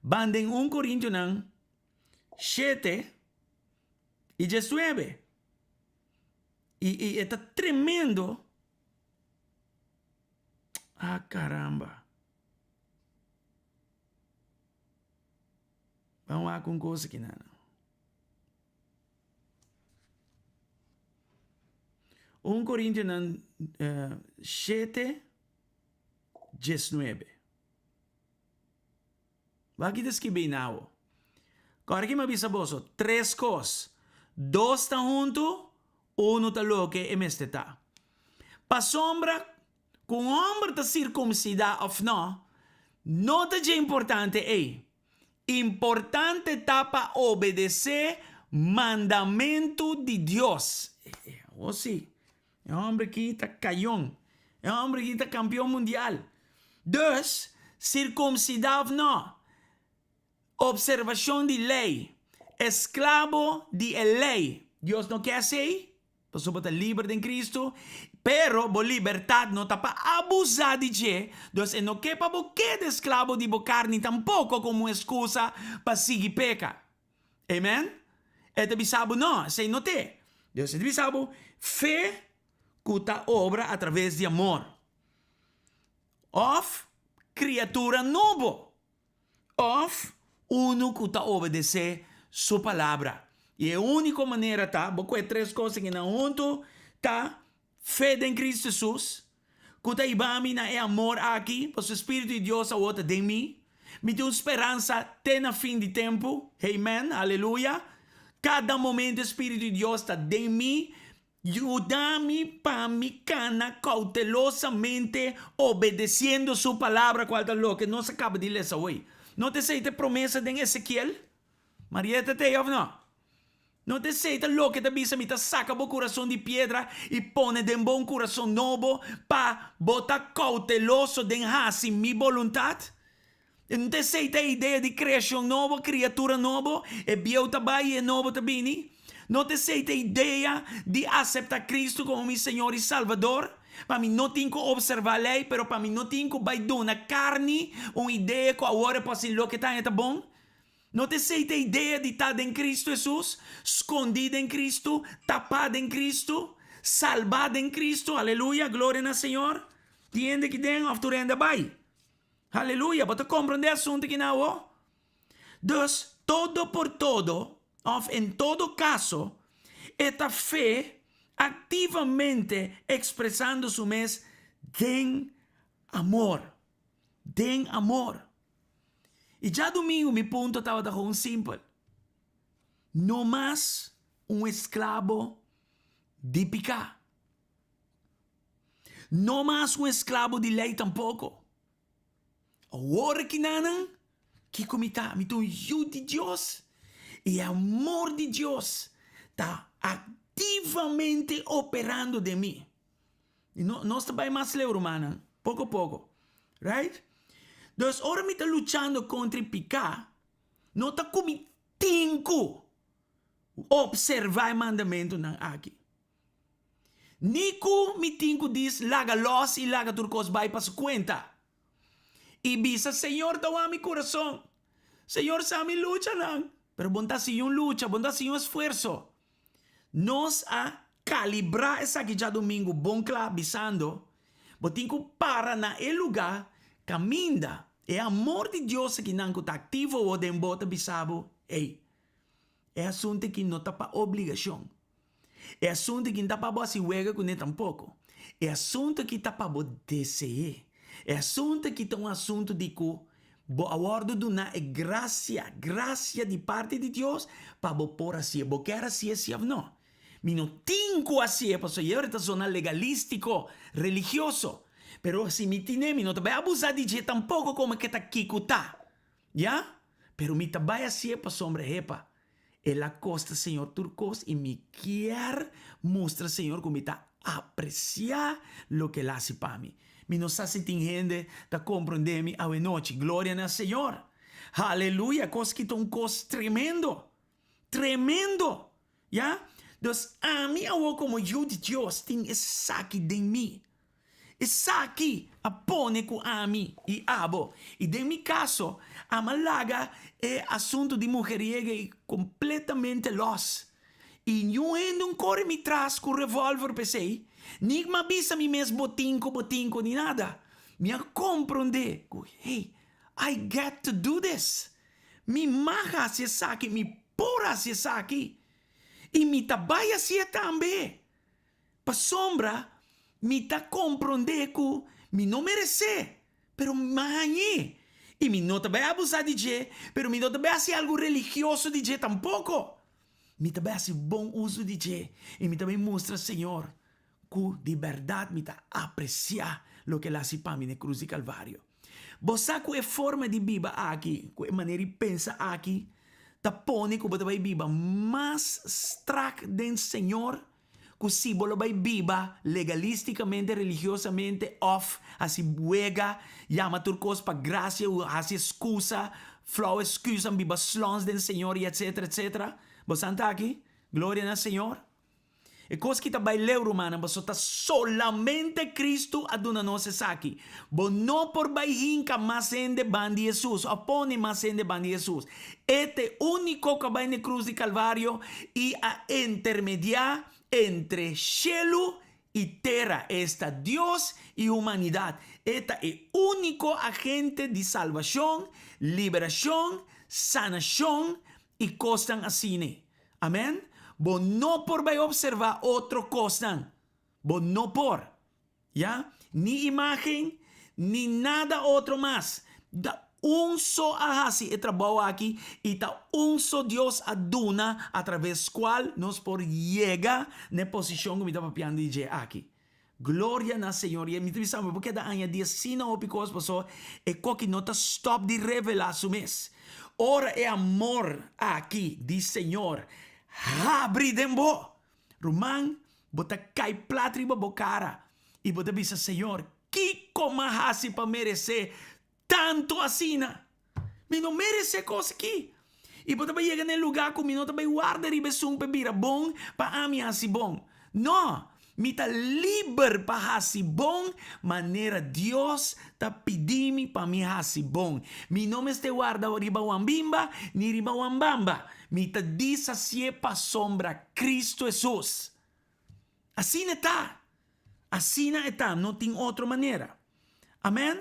Ban den un Korintionan shete i diesnuebe. I i e ta tremendo. Ah caramba. Ban wak un kos aki nan. Un Korintionan shete diesnuebe. Wak ki ta skibí nawo. Kòrda ki mi a bisa boso, tres kos. Dos ta huntu, unu ta loke e mester ta. Pasobra ku un hòmber ta sirkumsidá òf nò, no ta dje importante ei. Importante ta pa obedesé mandamentu di Dios. Awor sí, e hòmber akí ta kayon. E hòmber akí ta kampion mundial. Dus, sirkumsidá òf nò, opservashon di lei, esklabo di e lei, Dios no ke esei. Pasobra bo ta liber den Cristo, pero bo libertad no ta pa abusá di dje, dus e no ke pa bo keda esklabo di bo karni tampoko komo un eskusa pa sigui peka. Amen? E ta bisa bo, No, esei no t'e. Dus e ta bisa bo, fe ku ta obra atraves di amor, òf kriatura nobo. Òf, unu ku ta obedesé su palabra. I e úniko manera ta, bo ku e tres kos akinan huntu, ta fe den Kristu Hesus, ku ta hiba mi na e amor aki, pasobra e Spiritu di Dios awor ta den mi. Mi tin un speransa te na fin di tempu. Amen. Aleluya. Kada momento e Spiritu di Dios ta den mi, Yuda mi pa mi kana koutelosamente obedesiendo su palabra, kual ta loke nos a kaba di lesa hoy. No ta esei ta e promesa den Ezekiel? Marieta ta ei òf no? No ta esei ta loke ta bisa mi ta saka bo kurason di piedra i pone den bo un kurason nobo pa bo ta kouteloso den hasi mi boluntat? No ta esei ta e idea di kreashon nobo, kriatura nobo? E bieu ta bai i e nobo ta bini? No ta esei ta e idea di aseptá Kristu komo mi Señor i Salvador? Pa mi no tin ku opservá lei, pero pa mi no tin ku bai duna karni un idea ku awor e por hasi loke ta haña ta bon? No ta esei ta e idea di ta den Kristu Hesus, skondí den Kristu, tapá den Kristu, salbá den Kristu? Aleluya, gloria na Señor! Tin hende aki den òf tur hende a bai? Aleluya! Bo ta komprondé asuntu aki na awo? Dus, todo por todo, òf en todo kaso, e ta fe aktivamente ekspresando su mes den amor. Den amor. I djadumingu mi punto tabata gewoon simpel, No mas un esklabo di piká. No mas un esklabo di lei tampoko. Awor kinanan, kiko mi ta? Mi ta un yu di Dios, i e amor di Dios ta aktivamente operando den mi. I no, nos ta bai mas leu, rumannan, poko poko. Right? Dus ora mi ta luchando kontra e piká, no ta ku mi tin ku opservá e mandamentunan aki. Ni ku mi tin ku dis laga los i laga tur kos bai pa su kuenta. I bisa, Señor ta wak mi kurason. Señor sa mi luchanan. Pero bo no ta hasi un lucha, bo no ta hasi un esfuerso. Nos a kalibrá esaki djadumingu bon kla bisando, bo tin ku para na e lugá kaminda e amor di Dios akinan ku ta aktivo awor den bo ta bisa bo, Ey, e asuntu aki no ta pa obligashon. E asuntu aki no ta pa bo hasi wega kuné tampoko. E asuntu aki ta pa bo dese'é. E asuntu aki ta un asuntu di ku bo a wòrdu duná e grasia, grasia di parti di Dios pa bo por hasié. Bo kier hasié si òf no? Mi no tin ku hasié pasobra yehora ta zona legalístiko, religioso. Pero si mi tin'é mi no ta bai abusá di dje tampoko komo ke ta kiko ta. Ya? Pero mi ta bai hasié pasobra hepa. El a kosta Señor tur kos i mi kier mustra Señor ku mi ta apresiá loke el hasi pa mi. Mi no sa si tin hende ta komprondé mi awenochi. Gloria na Señor! Haleluya! Kos ki ta un kos tremendo! Tremendo! Ya? Dus ami awor komo yu di Dios tin esaki den mi. Esaki a pone ku ami i abo, i den mi kaso, ama laga e asuntu di mujeriega ei kompletamente lòs. I niun hende un kore mi tras ku revolver p'esei, ni m'a bisa mi mes bo tin ku bo tin ku ni nada. Mi a komprondé ku, hey, I get to do this. Mi mag hasi esaki, mi por hasi esaki. I mi ta bai hasié tambe. Pasobra mi ta komprondé ku mi no meresé, pero mi a hañ'é. I mi no ta bai abusá di dje, pero mi no ta bai hasi algu religioso di dje tampoko. Mi ta bai hasi bon uso di dje i mi ta bai mustra Señor ku di bèrdat mi ta apresiá loke el a hasi pa mi na e krus di Kalvario. Bo sa ku e forma di biba aki, ku e manera di pensa aki, ta pone ku bo ta bai biba mas strak den Señor ku si bo lo bai biba legalisticamente, religiosamente of hasi wega, yama tur kos pa gracia, hasi excusa, flauw excusan, biba slons den Señor y etcetera etcetera. Bo san ta aki? Gloria na Señor. E kos ki ta bai leu rumannan pasobra ta solamente Cristo a duna nos esaki. Bo no por bai hinka mas hende ban di Jesus of pone mas hende ban di Jesus. E ta e úniko ku a bai na e krus di Kalvario i a intermediá entre shelu i tera, esta Dios i humanidat. E ta e úniko agente di salbashon, liberashon, sanashon i kosnan asina. Amèn? Bo no por bai opservá otro kosnan. Bo no por. Ya, ni imagen, ni nada otro mas. Ta un so a hasi e trabou aki i ta un so Dios a duna atraves kual nos por yega na e posishon ku mi ta papiando di dje aki. Gloria na Señor. I mi ta bisa bo por keda añadi asina hopi kos pasobra e koki no ta stòp di revelá su mes. Ora e amor aki di Señor habri den bo, Ruman, bo ta kai plat riba bo kara i bo ta bisa, Señor, kiko m'a hasi pa meresé tantu asina? Mi no meresé kos aki. I bo ta bai yega na e lugá ku mi no ta bai warda riba esun pa e bira bon pa ami hasi bon. No, mi ta liber pa hasi bon manera Dios ta pidi mi pa mi hasi bon. Mi no mester warda riba wambimba ni riba wambamba. Mi ta disasié pasobra Cristo Hesus. Asina e ta. Asina e ta, no tin otro manera. Amen?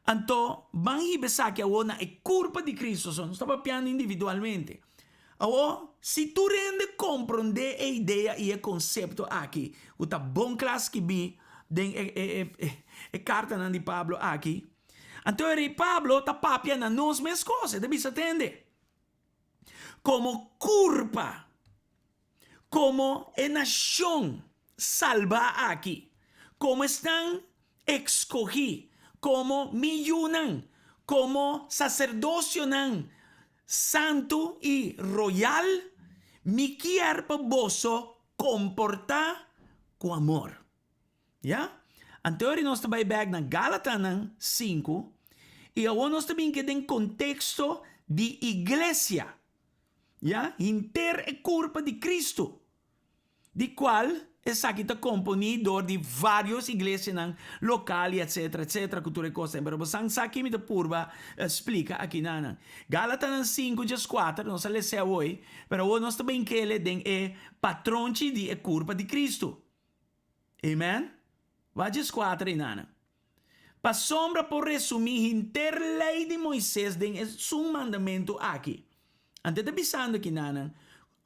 Anto, ban hiba esaki awor na e kurpa di Cristo. So, nos ta papiando individualmente. Awor, si tur hende komprondé e idea i e konsepto aki, ku ta bon kla skibí den e, e, e, e kartanan di Pablo aki, anto e rei Pablo ta papia na nos meskos. E ta bisa, Tende, komo kurpa, komo e nashon salbá aki, komo esnan ekskohí, komo mi yunan, komo saserdosionan santu i royal, mi kier pa boso komportá ku amor. Ya? Anto ori nos ta bai bèk na Galatanan sinku, i awor nos ta bin ke den konteksto di iglesia. Ya, henter e kurpa di Kristu, di kual esaki ta komponí dor di vários iglesianan lokal i etsetera, etsetera, ku tur e kosnan. Pero bo san sa ki mi ta purba splika akinanan. Galatanan sinku djeskuater, nos a les'é awoi, pero awor nos ta bin kele den e patronchi di e kurpa di Kristu. Amen. Wak djeskuater einana. Pasobra por resumí henter Lei di Moises den esun mandamentu aki. Anto e ta bisando kinanan,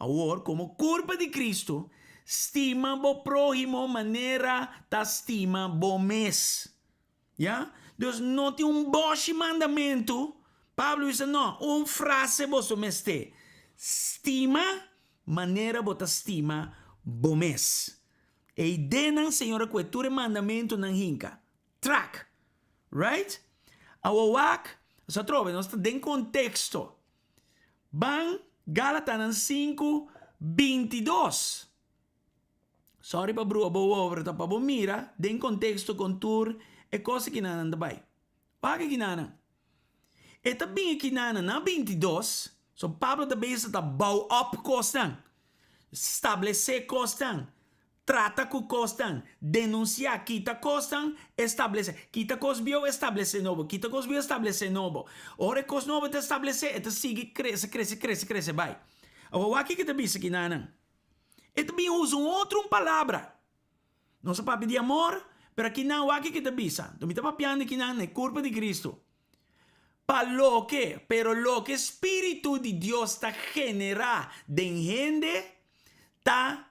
Awor, komo kurpa di Kristu, stima bo próhimo manera ta stima bo mes. Ya? Dus no tin un bòshi mandamentu. Pablo bisa, No, un frase boso mester, Stima manera bo ta stima bo mes. E idenan Señor a kue tur e mandamentunan hinka. Trak! Right? Awor wak, nos atrobe, nos ta den konteksto. Ban Galatanan sinku, 22. Sorry pa brua bo wowo, pero ta pa bo mira den konteksto kon tur e kos akinanan ta bai. Wak akinanan. E ta bin akinanan na 22, so Pablo ta bezig ta bou op kosnan. Stablesé kosnan, trata ku kosnan, denunsiá, kita kosnan, establesé. Kita kos bieu, establesé nobo. Kita kos bieu, establesé nobo. Ora e kos nobo ta establesé, e ta sigui krese, krese, krese, krese bai. Awor wak kiko ta bisa kinanan. E ta bin usa un otro un palabra. Nos a papia di amor, pero akinan wak kiko e ta bisa. Enton mi ta papiando akinan na e kurpa di Kristu. Pa loke, pero loke spiritu di Dios ta generá den hende ta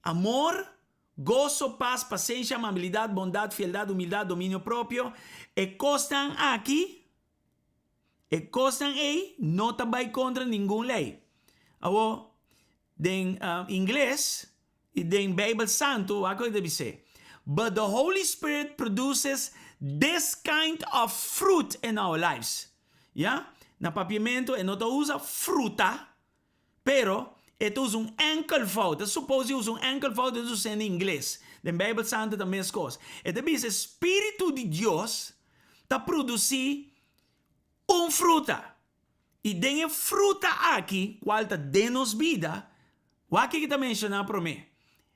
amor, goso, pas, pasenshi, amabilidat, bondat, fieldat, humildat, dominio propio. E kosnan aki, e kosnan ei no ta bai kontra ningun lei. Awor, den ingles i den Beibel Santu, wak ku e ta bis'é, But the Holy Spirit produces this kind of fruit in our lives. Ya? Na papiamentu e no ta usa fruta, pero e ta usa un enkelvoud. Ta suppose di usa un enkelvoud, e ta usa na ingles. Den Beibel Santu ta meskos. E ta bisa e Spiritu di Dios ta produsí un fruta. I den e fruta aki, kual ta den nos bida, wak ke ta menshoná promé.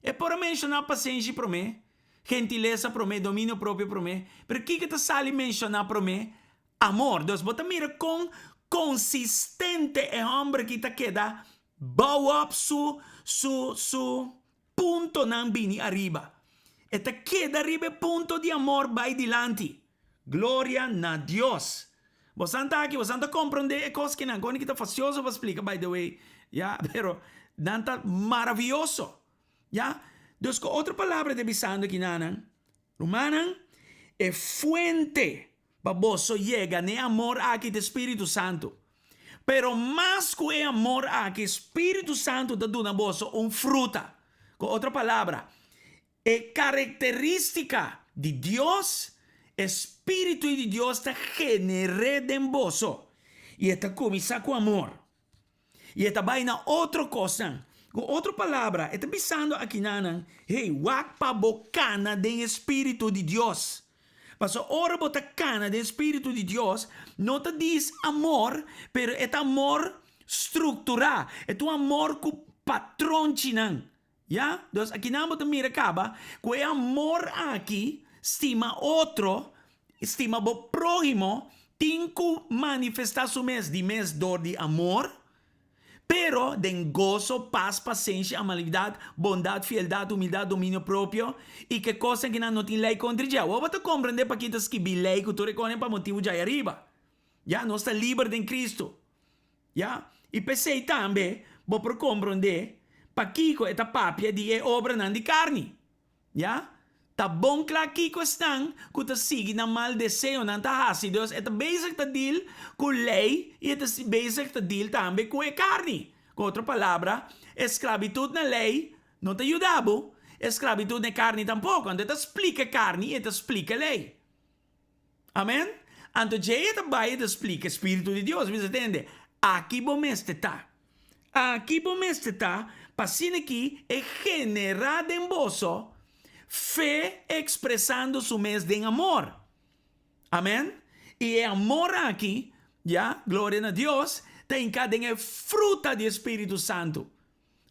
E por a menshoná pasenshi promé, gentilesa promé, dominio propio promé, pero kiko ta sali menshoná promé? Amor. Dus bo ta mira kon konsistente e hòmber aki ta keda bou op su su su puntonan bini ariba. E ta keda riba e punto di amor bai dilanti. Gloria na Dios! Bosan ta aki, bosan ta comprende e cos kinan. Con ki ta facioso pa splica by the way, ya, pero nan ta maraviyoso, ya. Dus cu otro palabra ta bisando kinanan, rumannan, e fuente pa boso yega n'e amor aki ta e Spiritu Santo. Pero mas cu e amor aki, Spiritu Santo ta duna boso un fruta. Cu otro palabra, E karakterístika di Dios, e spiritu di Dios ta gener'é den boso, i e ta kuminsá ku amor, i e ta bai na otro kosnan. Ku otro palabra, e ta bisando akinanan, Hey, wak pa bo kana den e spiritu di Dios. Pasobra ora bo ta kana den spiritu di Dios, no ta dis amor, pero e ta amor strukturá, e ta un amor ku patronchinan. Ya, dus akinan bo ta mira kaba ku e amor aki, stima otro, stima bo próhimo, tin ku manifestá su mes di mes dor di amor, pero den goso, pas, pasenshi, amabilidat, bondat, fieldat, humildat, dominio propio, i ke kosnan kinan no tin lei kontra dje. Awor bo ta komprendé pakí ta skibí lei ku tur e konen pa motibu djai ariba. Ya, nos ta liber den Kristu. Ya, i p'esei tambe bo por komprondé pakiko e ta papia di e obranan di karni. Ya, ta bon kla kiko esnan ku ta sigui nan mal deseonan ta hasi. Dus e ta bezig ta deal ku lei i e ta bezig ta deal tambe ku e karni. Ku otro palabra, e sklabitut na lei no ta yuda bo, e sklabitut na e karni tampoko. Anto e ta splika e karni i e ta splika e lei. Amen? Anto djei e ta bai e ta splika e Spiritu di Dios. Bisa tende, aki bo mester ta. Aki bo mester ta pa asina ki e generá den boso fe ekspresando su mes den amor. Amen? I e amor aki, ya, gloria na Dios, ta hinká den e fruta di e Spiritu Santu.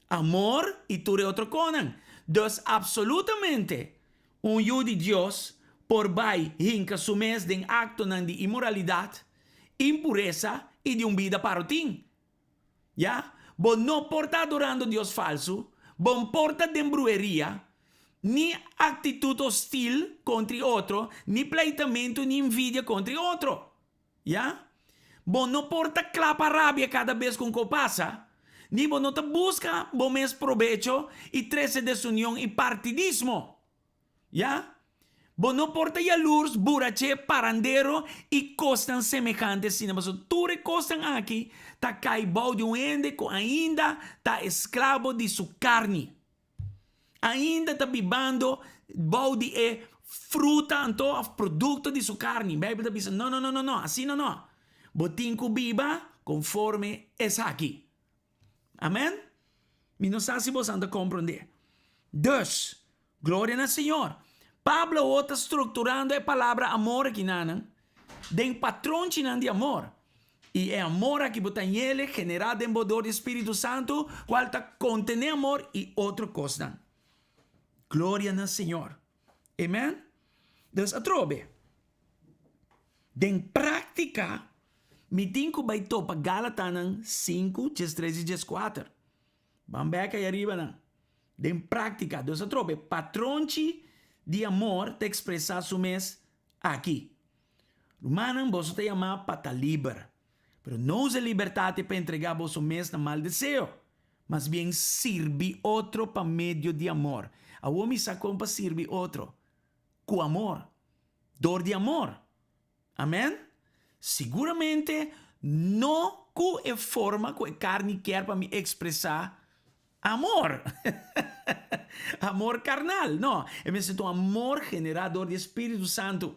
Amor i tur e otro konan. Dus absolutamente un yu di Dios por bai hinka su mes den aktonan di inmoralidat, impuresa i di un bida parotin. Ya, bo no por ta adorando dios falsu, bo n por ta den brueria, ni aktitut hostil kontra i otro, ni pleitamentu ni envidia kontra i otro. Ya? Bo no por ta kla pa rabia kada bes ku un ko pasa, ni bo no ta buska bo mes probecho i trese desunion i partidismo. Ya? Bo no por ta yalurs, burache, parandero i kosnan semehante asina, pasobra tur e kosnan aki ta kai bou di un hende ku ainda ta esklabo di su karni. Ainda ta bibando bou di e fruta anto of produkto di su karni. Beibel ta bisa, no, no, no, no, no, asina no. Bo tin ku biba konforme esaki. Amen? Mi no sa si bosan ta komprondé. Dus, gloria na Señor. Pablo awor ta strukturando e palabra amor aki nanan den patronchinan di amor. I e amor aki bo ta ñele generá den bo dor di Spiritu Santu, kual ta kontené amor i otro kosnan. Gloria na Señor. Amen. Dus atrobe, den práktika mi tin ku bai topa Galatanan sinku, diestres i dieskuater. Ban bèk ei ariba nan. Den práktika, dus atrobe, patronchi di amor ta ekspresá su mes aki. Rumannan, boso ta yamá pa ta liber. Pero no usa e libertat ei pa entregá boso mes na mal deseo. Mas bien, sirbi otro pa medio di amor. Awor mi sa kon pa sirbi otro. Ku amor. Dor di amor. Amen? Siguramente no ku e forma ku e karni kier pa mi ekspresá amor. Amor karnal. No, e mester ta un amor generá dor di e Spiritu Santu.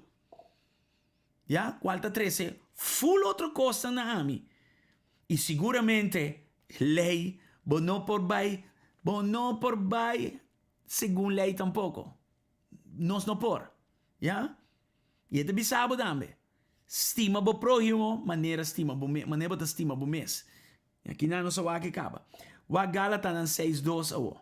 Ya, kual ta trese ful otro kosnan na ami. I siguramente lei bo no por bai, bo no por bai segun lei tampoko. Nos no por. Ya? I e ta bisa bo tambe, Stima bo próhimo manera stima bo mes, manera bo ta stima bo mes. I akinan nos a wak e kaba. Wak Galatanan 6:2 awor.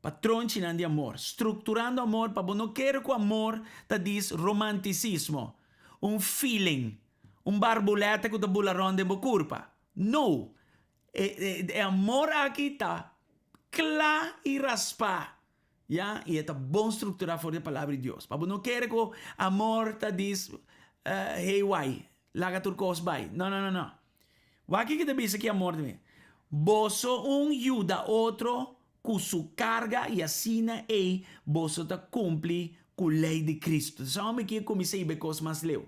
Patronchinan di amor. Strukturando amor pa bo no kere ku amor ta dis romantisismo, un feeling, un barbulètè ku ta bula rònt den bo kurpa. No! E e amor aki ta kla i raspá. Ya, i e ta bon strukturá for di e Palabra di Dios. Pa bo no kere ku amor ta dis hey wai, laga tur kos bai. No, no, no, no. Wak kiko ta bisa ki amor ta bin. Boso un yuda otro ku su karga i asina ei boso ta kumpli ku lei di Kristu. Entonces homber aki a kuminsá hiba e kos mas leu.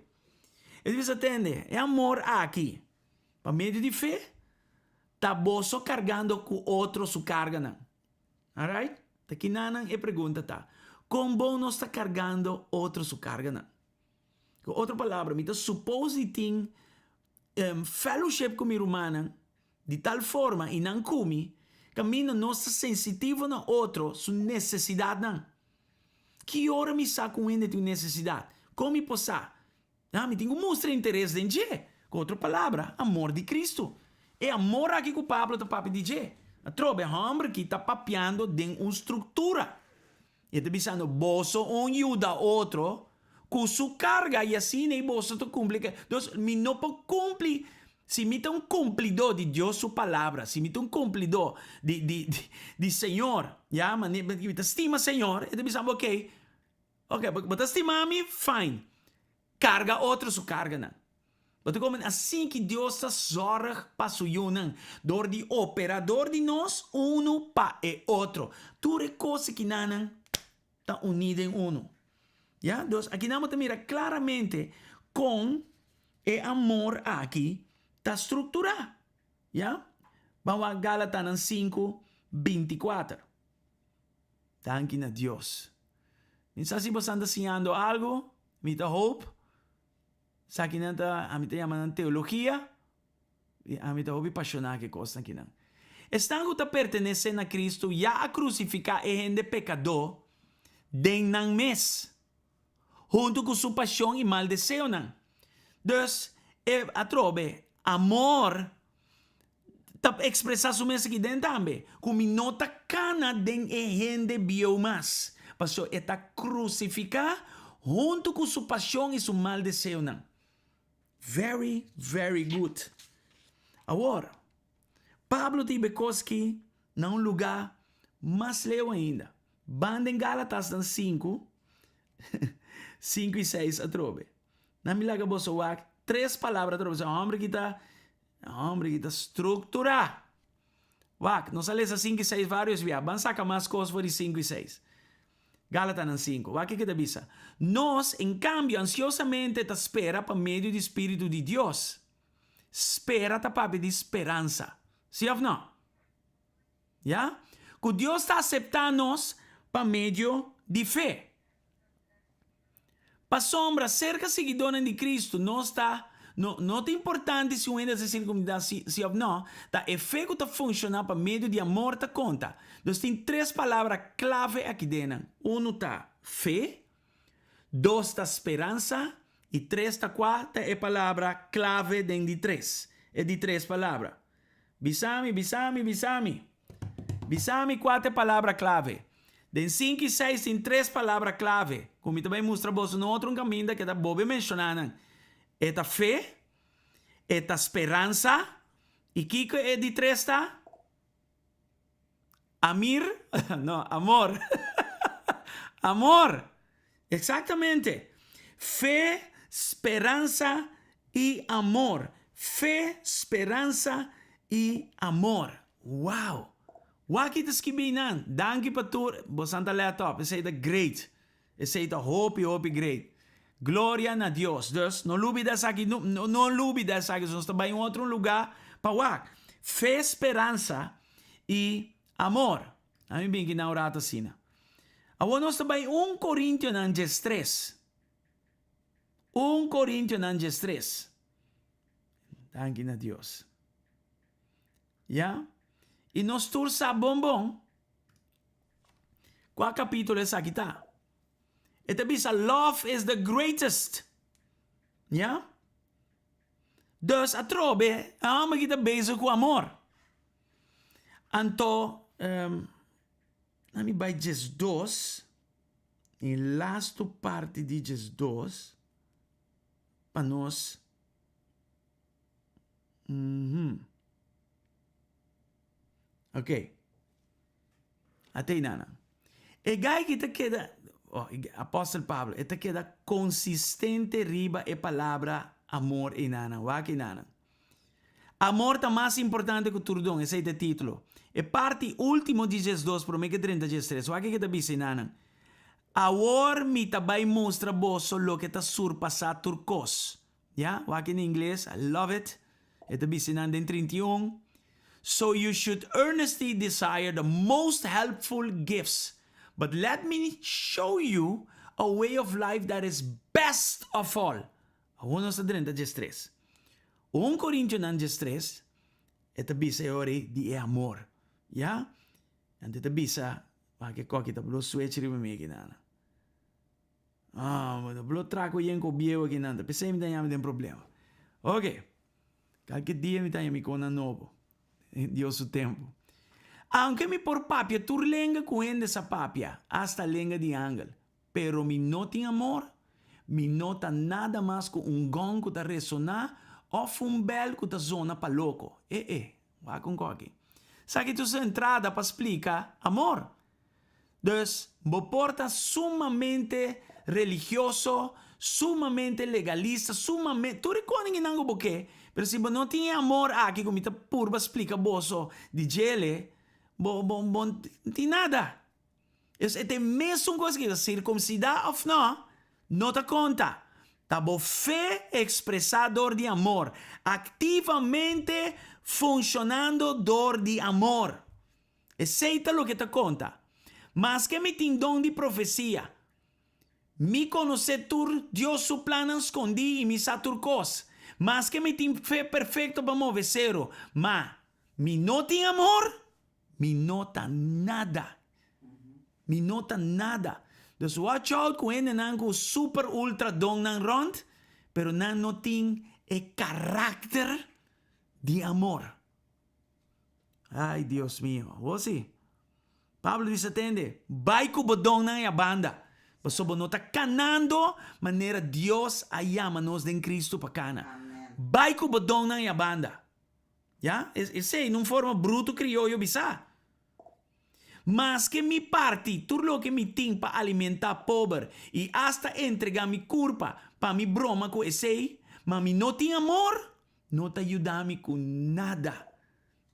E ta bisa, Tende, e amor aki, pa medio di fe, ta boso kargando ku otro su karganan. Alright? Ta kinanan e pregunta ta, Kon bon nos ta kargando otro su karganan? Ku otro palabra, mi ta supos di tin fellowship ku mi rumannan di tal forma i nan ku mi, kaminda nos ta sensitivo na otro su nesesidatnan. Ki ora mi sa ku un hende tin un nesesidat? Kon mi por sa? Na, mi tin ku mustra interes den dje. Ku otro palabra, amor di Kristu. E amor aki ku Pablo ta papia di dje. Atrobe, e hòmber aki ta papiando den un struktura. E ta bisando, Boso un yuda otro ku su karga i asina ei boso ta kumpli ku e. Dus, mi no por kumpli, si mi ta un kumplidó di Dios su palabra, si mi ta un kumplidó di, di, di Señor, ya, mi ta stima Señor, e ta bisando, okey, Ok, bo ta stima mi? Fine. Karga otro su karganan. Bo ta komo asin ki Dios ta zòrg pa su yunan, dor di opera dor di nos unu pa e otro. Tur e kos akinanan ta uní den unu. Ya, dus akinan bo ta mira klaramente kon e amor aki ta strukturá. Ya, ban wak Galatanan sinku, 24. Danki na Dios. Mi sa si bosan ta siñando algo, mi ta hoop. Esakinan ta, ami ta yama nan teologia, i ami ta hopi pashoná ku e kosnan akinan. Esnan ku ta pertenesé na Kristu ya a krusifiká e hende pekadó den nan mes, huntu ku su pashon i mal deseonan. Dus, e atrobe, amor ta expresa su mes aki den tambe, cu mi no ta cana den e hende bieu mas, pasobra e ta crucifica hunto cu su pasion y su mal deseonan. Very, very good. Awor, Pablo ta hiba e cos aki na un luga mas leu ainda. Ban den Galatasnan cinco, cinco y seis atrobe. Nan mi laga boso wak tres palabra atrobe. Pasobra e homber aki ta E homber aki ta strukturá. Wak, nos a lesa sinku i seis vários bia. Ban saka mas kos for di sinku i seis. Galatanan sinku. Wak kiko ta bisa. Nos, en kambio, ansiosamente ta spera pa medio di spiritu di Dios. Spera ta papia di speransa. Sí òf nò? Ya? Ku Dios ta aseptá nos pa medio di fe. Pasobra serka siguidónan di Kristu nos ta, no, no ta importante si un hende a ser sirkunsidá si, si òf nò, ta e fe ku ta funshoná pa medio di amor ta konta. Nos tin tres palabra klave aki den nan. Unu ta fe, dos ta speransa, i tres ta kua ta e palabra klave den di tres, e di tres palabra. Bisa mi, bisa mi, bisa mi. Bisa mi kua ta e palabra klave. Den sinku i seis tin tres palabra klave ku mi ta bai mustra boso na otro un kaminda ku e ta bobe menshoná nan. E ta fe, e ta speransa, i kiko e di tres ta? Amir? No, amor. Amor! Exactamente. Fe, speransa y amor. Fe, speransa y amor. Wow! Wak ki ta skibi einan. Danki pa tur. Bosan ta let op. Esei ta great. Esei ta hopi hopi great. Gloria na Dios. Dus no lubida esaki no no lubida esaki nos ta bai un otro luga pa wak. Fe, speransa y amor. Ami bin ki na un rato asina. Awor nos ta bai un Corintionan 13. Un Corintionan 13. Danki na Dios. Ya? Y nos tur sa bon bon Kua kapítulo esaki ta? E ta bisa love is the greatest. Ya? Dus atrobe e hòmber ki ta bezig ku amor. Anto, um, na mi bai 12, e lastu parti di 12, pa nos, mm Ok. Atei nana. E gai ki ta keda, oh, Apostel Pablo, e ta keda konsistente riba e palabra amor ei nana. Wak ei nana. Amor ta mas importante ku tur don, esei ta e titulo. E parti ultimo di 12 prome ke drenta 13, wak ke ta bisa ei nana. Awor mi ta bai mustra boso loke ta surpasá tur kos. Ya, wak in ingles, I love it. E ta bisa nan den 31, So you should earnestly desire the most helpful gifts, but let me show you a way of life that is best of all. Awor nos ta drenta 13. Un Korintionan 13, e ta bisa e ora ei di e amor. Ya? Anto e ta bisa, wak e koki ta blo switch riba mi aki nana. Ah, bo ta blo traco yen cu bieu aki nan ta. P'esei mi ta yami den problema. Ok. Kalke dia mi ta yami con nan nobo. Dios su tempo. Aunke mi por papia tur lenga cu hende sa papia, hasta lenga di angel, pero mi no tin amor, mi no ta nada mas cu un gong cu ta resona of un bel cu ta zona pa loco. Eh eh, wak un koki. Esaki ta su entrada pa splica amor. Dus, bo por ta sumamente religioso, sumamente legalista, sumamente, tur e koninginan ku bo ke, pero si bo no tin e amor aki ku mi ta purba splika boso di djele, bo, bo, bo no tin nada. Dus e ta e mesun kos ki ta sirkumsidá òf nò, no ta konta. Ta bo fe ekspresá dor di amor, aktivamente funshonando dor di amor. Esei ta loke ta konta. Maske mi tin don di profesia, mi konosé tur Dios su plannan skondí i mi sa tur kos. Maske mi tin fe perfekto pa move seru, ma mi no tin amor, mi no ta nada. Mi no ta nada. Dus watch out ku hendenan ku super ultra donnan rònt, pero nan no tin e karakter di amor. Ay, Dios mio. Awor si. Pablo bisa tende, bai ku bo donnan e a banda, pasobra bo no ta kanando manera Dios a yama nos den Cristo pa kana. Bai ku bo donnan e a banda. Ya, esei na un forma bruto krioyo bisa. Maske mi parti tur loke mi tin pa alimentá pober i asta entregá mi kurpa pa mi broma ku esei, ma mi no tin amor, No ta yuda mi ku nada.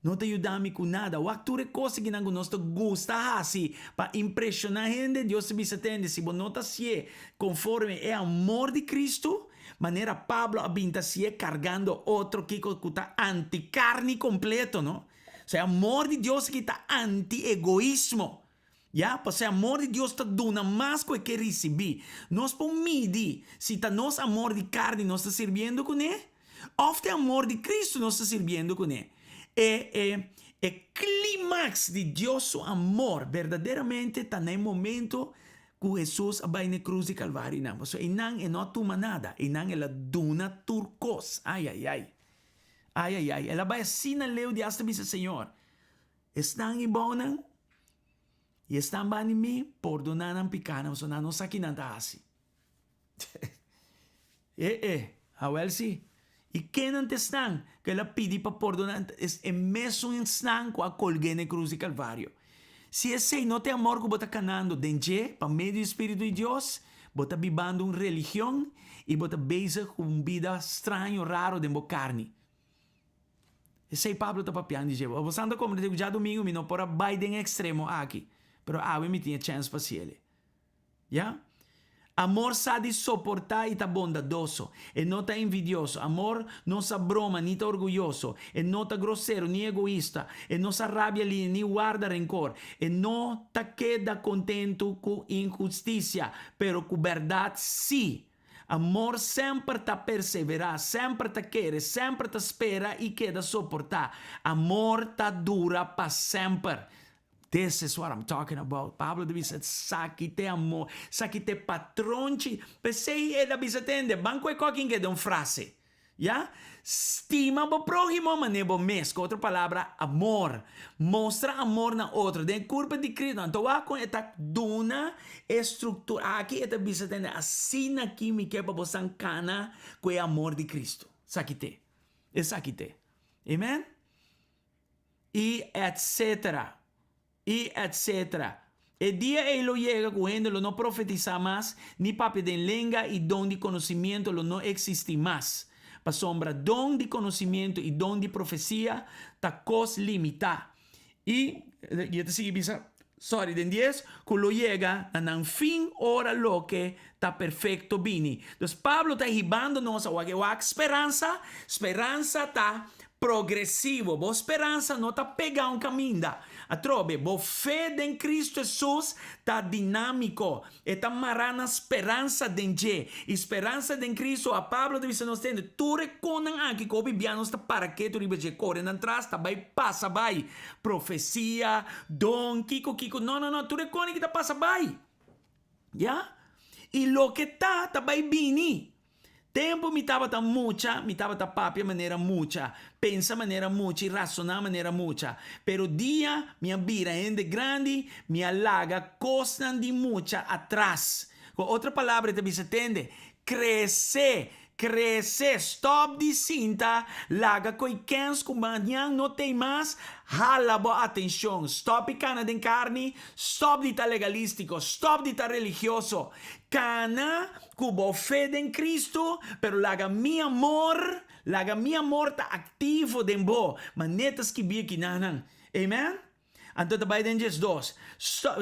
No ta yuda mi ku nada. Wak tur e kos akinan ku nos ta gusta hasi pa impreshoná hende, Dios ta bisa tende, si bo no ta hasié konforme e amor di Kristu, manera Pablo a bin ta hasié kargando otro kiko ku ta anti-karni kompleto, no? So e amor di Dios aki ta anti-egoismo. Ya, pasobra e amor di Dios ta duna mas ku e ke risibí. Nos por midi si ta nos amor di karni nos ta sirbiendo kuné òf ta e amor di Kristu nos ta sirbiendo kuné. E, e, e klimaks di Dios su amor berdaderamente ta na e momento ku Hesus a bai na e krus di Kalvarionan. Pasobra einan e no a tuma nada, einan el a duna tur kos. Ai, ai, ai. Ai, ai, ai. El a bai asina leu di asta bisa, Señor, Esnan i bounan, i esnan banda di mi, pordoná nan pikánan, pasobra nan no sa ki nan ta hasi. E e, awèl si. I kennan ta esnan ku el a pidi pa pordoná? E mesun esnan ku a kolg'é na e krus di Kalvario. Si esei no ta e amor ku bo ta kanando den dje pa medio di Spiritu di Dios, bo ta bibando un religion i bo ta bezig ku un bida straño, raro den bo karni. Esei Pablo ta papiando di dje. Bo sa ta komprende ku djadumingu mi no por a bai den e ekstremo aki, pero awe mi tin e chèns pa hasiel. Ya. Amor sa di soportá i ta bondadoso. E no ta envidioso. Amor no sa broma ni ta orguyoso. E no ta grosero ni egoista. E no sa rabia liña ni warda renkor. E no ta keda kontentu ku inhustisia, pero ku bèrdat sí. Amor semper ta perseverá, semper ta kere, semper ta spera i keda soportá. Amor ta dura pa semper. This is what I'm talking about. Pablo ta bisa, Esaki ta e amor, esaki ta e patronchi. P'esei el a bisa tende, ban ku e kokin keda un frase. Ya? Stima bo próhimo manera bo mes. Ku otro palabra, amor. Mostra amor na otro. Den e kurpa di Cristo. Anto wak kon e ta duna e struktura. Aki e ta bisa tende, asina ki mi ke pa bosan kana ku e amor di Cristo. Esaki t'e. Esaki t'e. Amen? I etcetera, i etcetera. E dia ei lo yega ku hende lo no profetisá mas, ni papia den lenga i don di konosimiento lo no eksistí mas. Pasobra don di konosimiento i don di profesia ta kos limitá. I, i e ta sigui bisa, sorry, den dies, ku lo yega na nan fin ora loke ta perfekto bini. Dus Pablo ta hibando nos a wak e wak speransa, speransa ta progresivo, bo speransa no ta pega un kaminda. Atrobe, bo fe den Kristu Hesus ta dinámiko, e ta mará na speransa den dje. I speransa den Kristu, a Pablo ta bisa nos tende, tur e konan aki ku hopi bia nos ta para ketu riba dje, kore nan tras, ta bai pasa bai. Profesia, don, kiko kiko, no no no, tur e konan aki ta pasa bai. Ya? I loke ta, ta bai bini. Tempu mi tabata mucha, mi tabata papia manera mucha, pensa manera mucha i rasoná manera mucha. Pero dia mi a bira hende grandi, mi a laga kosnan di mucha atras. Ku otro palabra e ta bisa, Tende, krese, Krese, stop di sinta, laga koe kens ku mañan no tei mas, hala bo atenshon. Stop di kana den karni, stop di ta legalístiko, stop di ta religioso. Kana ku bo fe den Kristu, pero laga mi amor, laga mi amor ta aktivo den bo, manera ta skibí aki nan. Amen? Anto ta bai den diesdos,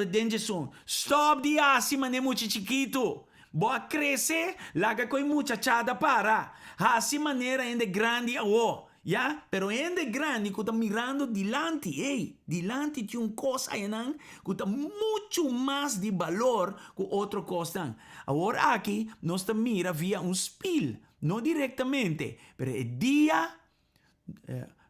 den diesun, Stòp di hasi manera mucha chikitu. Bo a krese, laga ku e muchachada para. Hasi manera hende grandi awo. Ya, pero hende grandi ku ta mirando dilanti, ey, dilanti tin un kos ayanan ku ta muchu mas di balor ku otro kosnan. Awor aki nos ta mira via un spil, no direktamente, pero e dia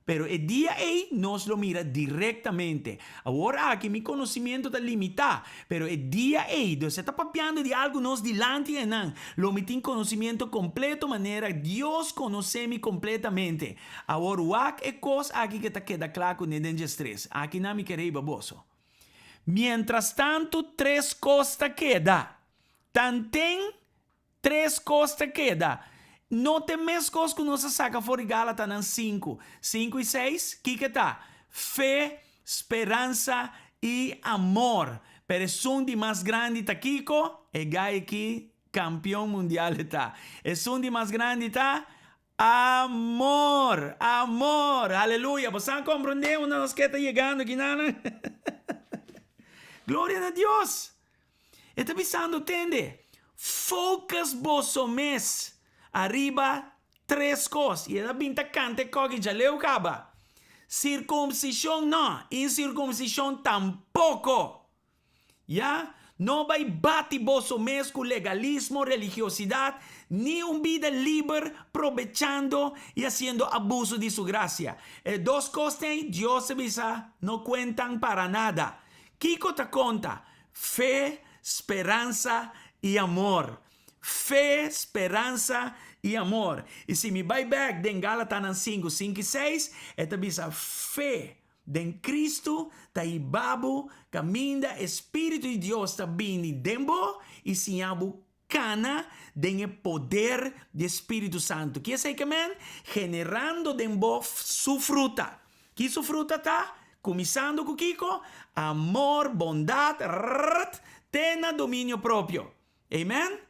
Pero e dia ei nos lo mira direktamente. Awor aki mi konosimiento ta limitá, pero e dia ei, dus e ta papiando di algu nos dilanti einan, lo mi tin konosimiento kompleto manera Dios konosé mi kompletamente. Awor wak e kos aki ke ta keda kla kuné den djestres. Akinan mi ke reiba boso. Mientrastantu tres kos ta keda, Tanten Tres kos ta keda. No ta e mes kos ku nos a saka for di Galatanan sinku, sinku i seis? Kiko ta? Fe, speransa i amor. Pero esun di mas grandi ta kiko? E gai aki kampion mundial e ta. Esun di mas grandi ta amor! Amor! Aleluya! Bo sa komprondé unda nos ke ta yegando aki nan? Gloria na Dios! E ta bisando, Tende, focus boso mes ariba tres kos. I el a bin ta kanta e koki djaleu kaba. Sirkumsishon no, insirkumsishon tampoko. Ya, no bai bati boso mes ku legalismo, religiosidat, ni un bida liber probechando i hasiendo abuso di su grasia. E dos kosnan ei Dios a bisa no kuentan para nada. Kiko ta konta? Fe, speransa i amor. Fe, speransa i amor. I si mi bai bèk den Galatanan sinku, sinku i seis, e ta bisa, Fe den Kristu ta hiba bo kaminda e Spiritu di Dios ta bini den bo i siña bo kana den e poder di e Spiritu Santu. Ki esei ke men? Generando den bo su fruta. Ki su fruta ta? Kuminsando ku kiko? Amor, bondat, rrrt, te na dominio propio. Amen?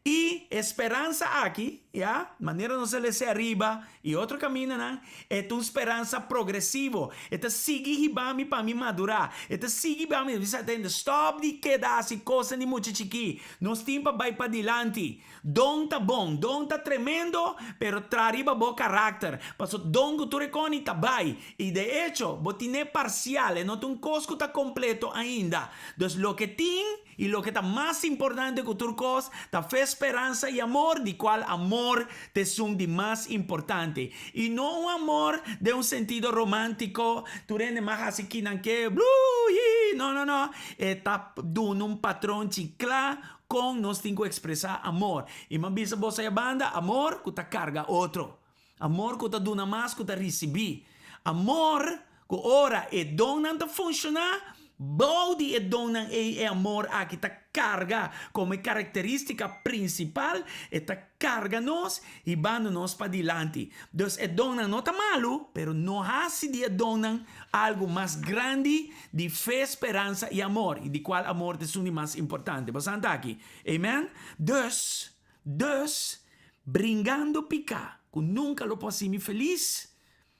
I e speransa aki, ya, manera nos a lesa ariba i otro kamindanan, e ta un speransa progresivo. E ta sigui hiba mi pa mi madurá. E ta sigui hiba mi, bisa tende, stòp di keda hasi kosnan di mucha chikí. Nos tin pa bai padilanti. Don ta bon, don ta tremendo, pero tra riba bo karakter. Paso don ku tur e koni ta bai. I de echo, bo tin'é parsial, e no ta un kos ku ta kompleto ainda. Dus loke tin, I loke ta mas importante ku tur kos ta fe, speransa i amor, di kual amor ta esun di mas importante. I no un amor den un sentido romántiko, tur hende mas hasi kinan ke, bluu, hii, no, no, no. E ta duna un patronchi kla kon nos tin ku ekspresá amor. I mi a bisa boso aya banda, amor ku ta karga otro. Amor ku ta duna mas ku ta risibí. Amor ku ora e donnan ta funshoná, bou di e donnan ei e amor aki ta karga komo e karakterístika prinsipal, e ta karga nos hibando nos padilanti. Dus e donnan no ta malu, pero no hasi di e donnan algu mas grandi di fe, speransa i amor, i di kual amor ta esun di mas importante. Bo sa anta aki? Amen? Dus. Dus, bringando piká ku nunka lo por hasi mi felis,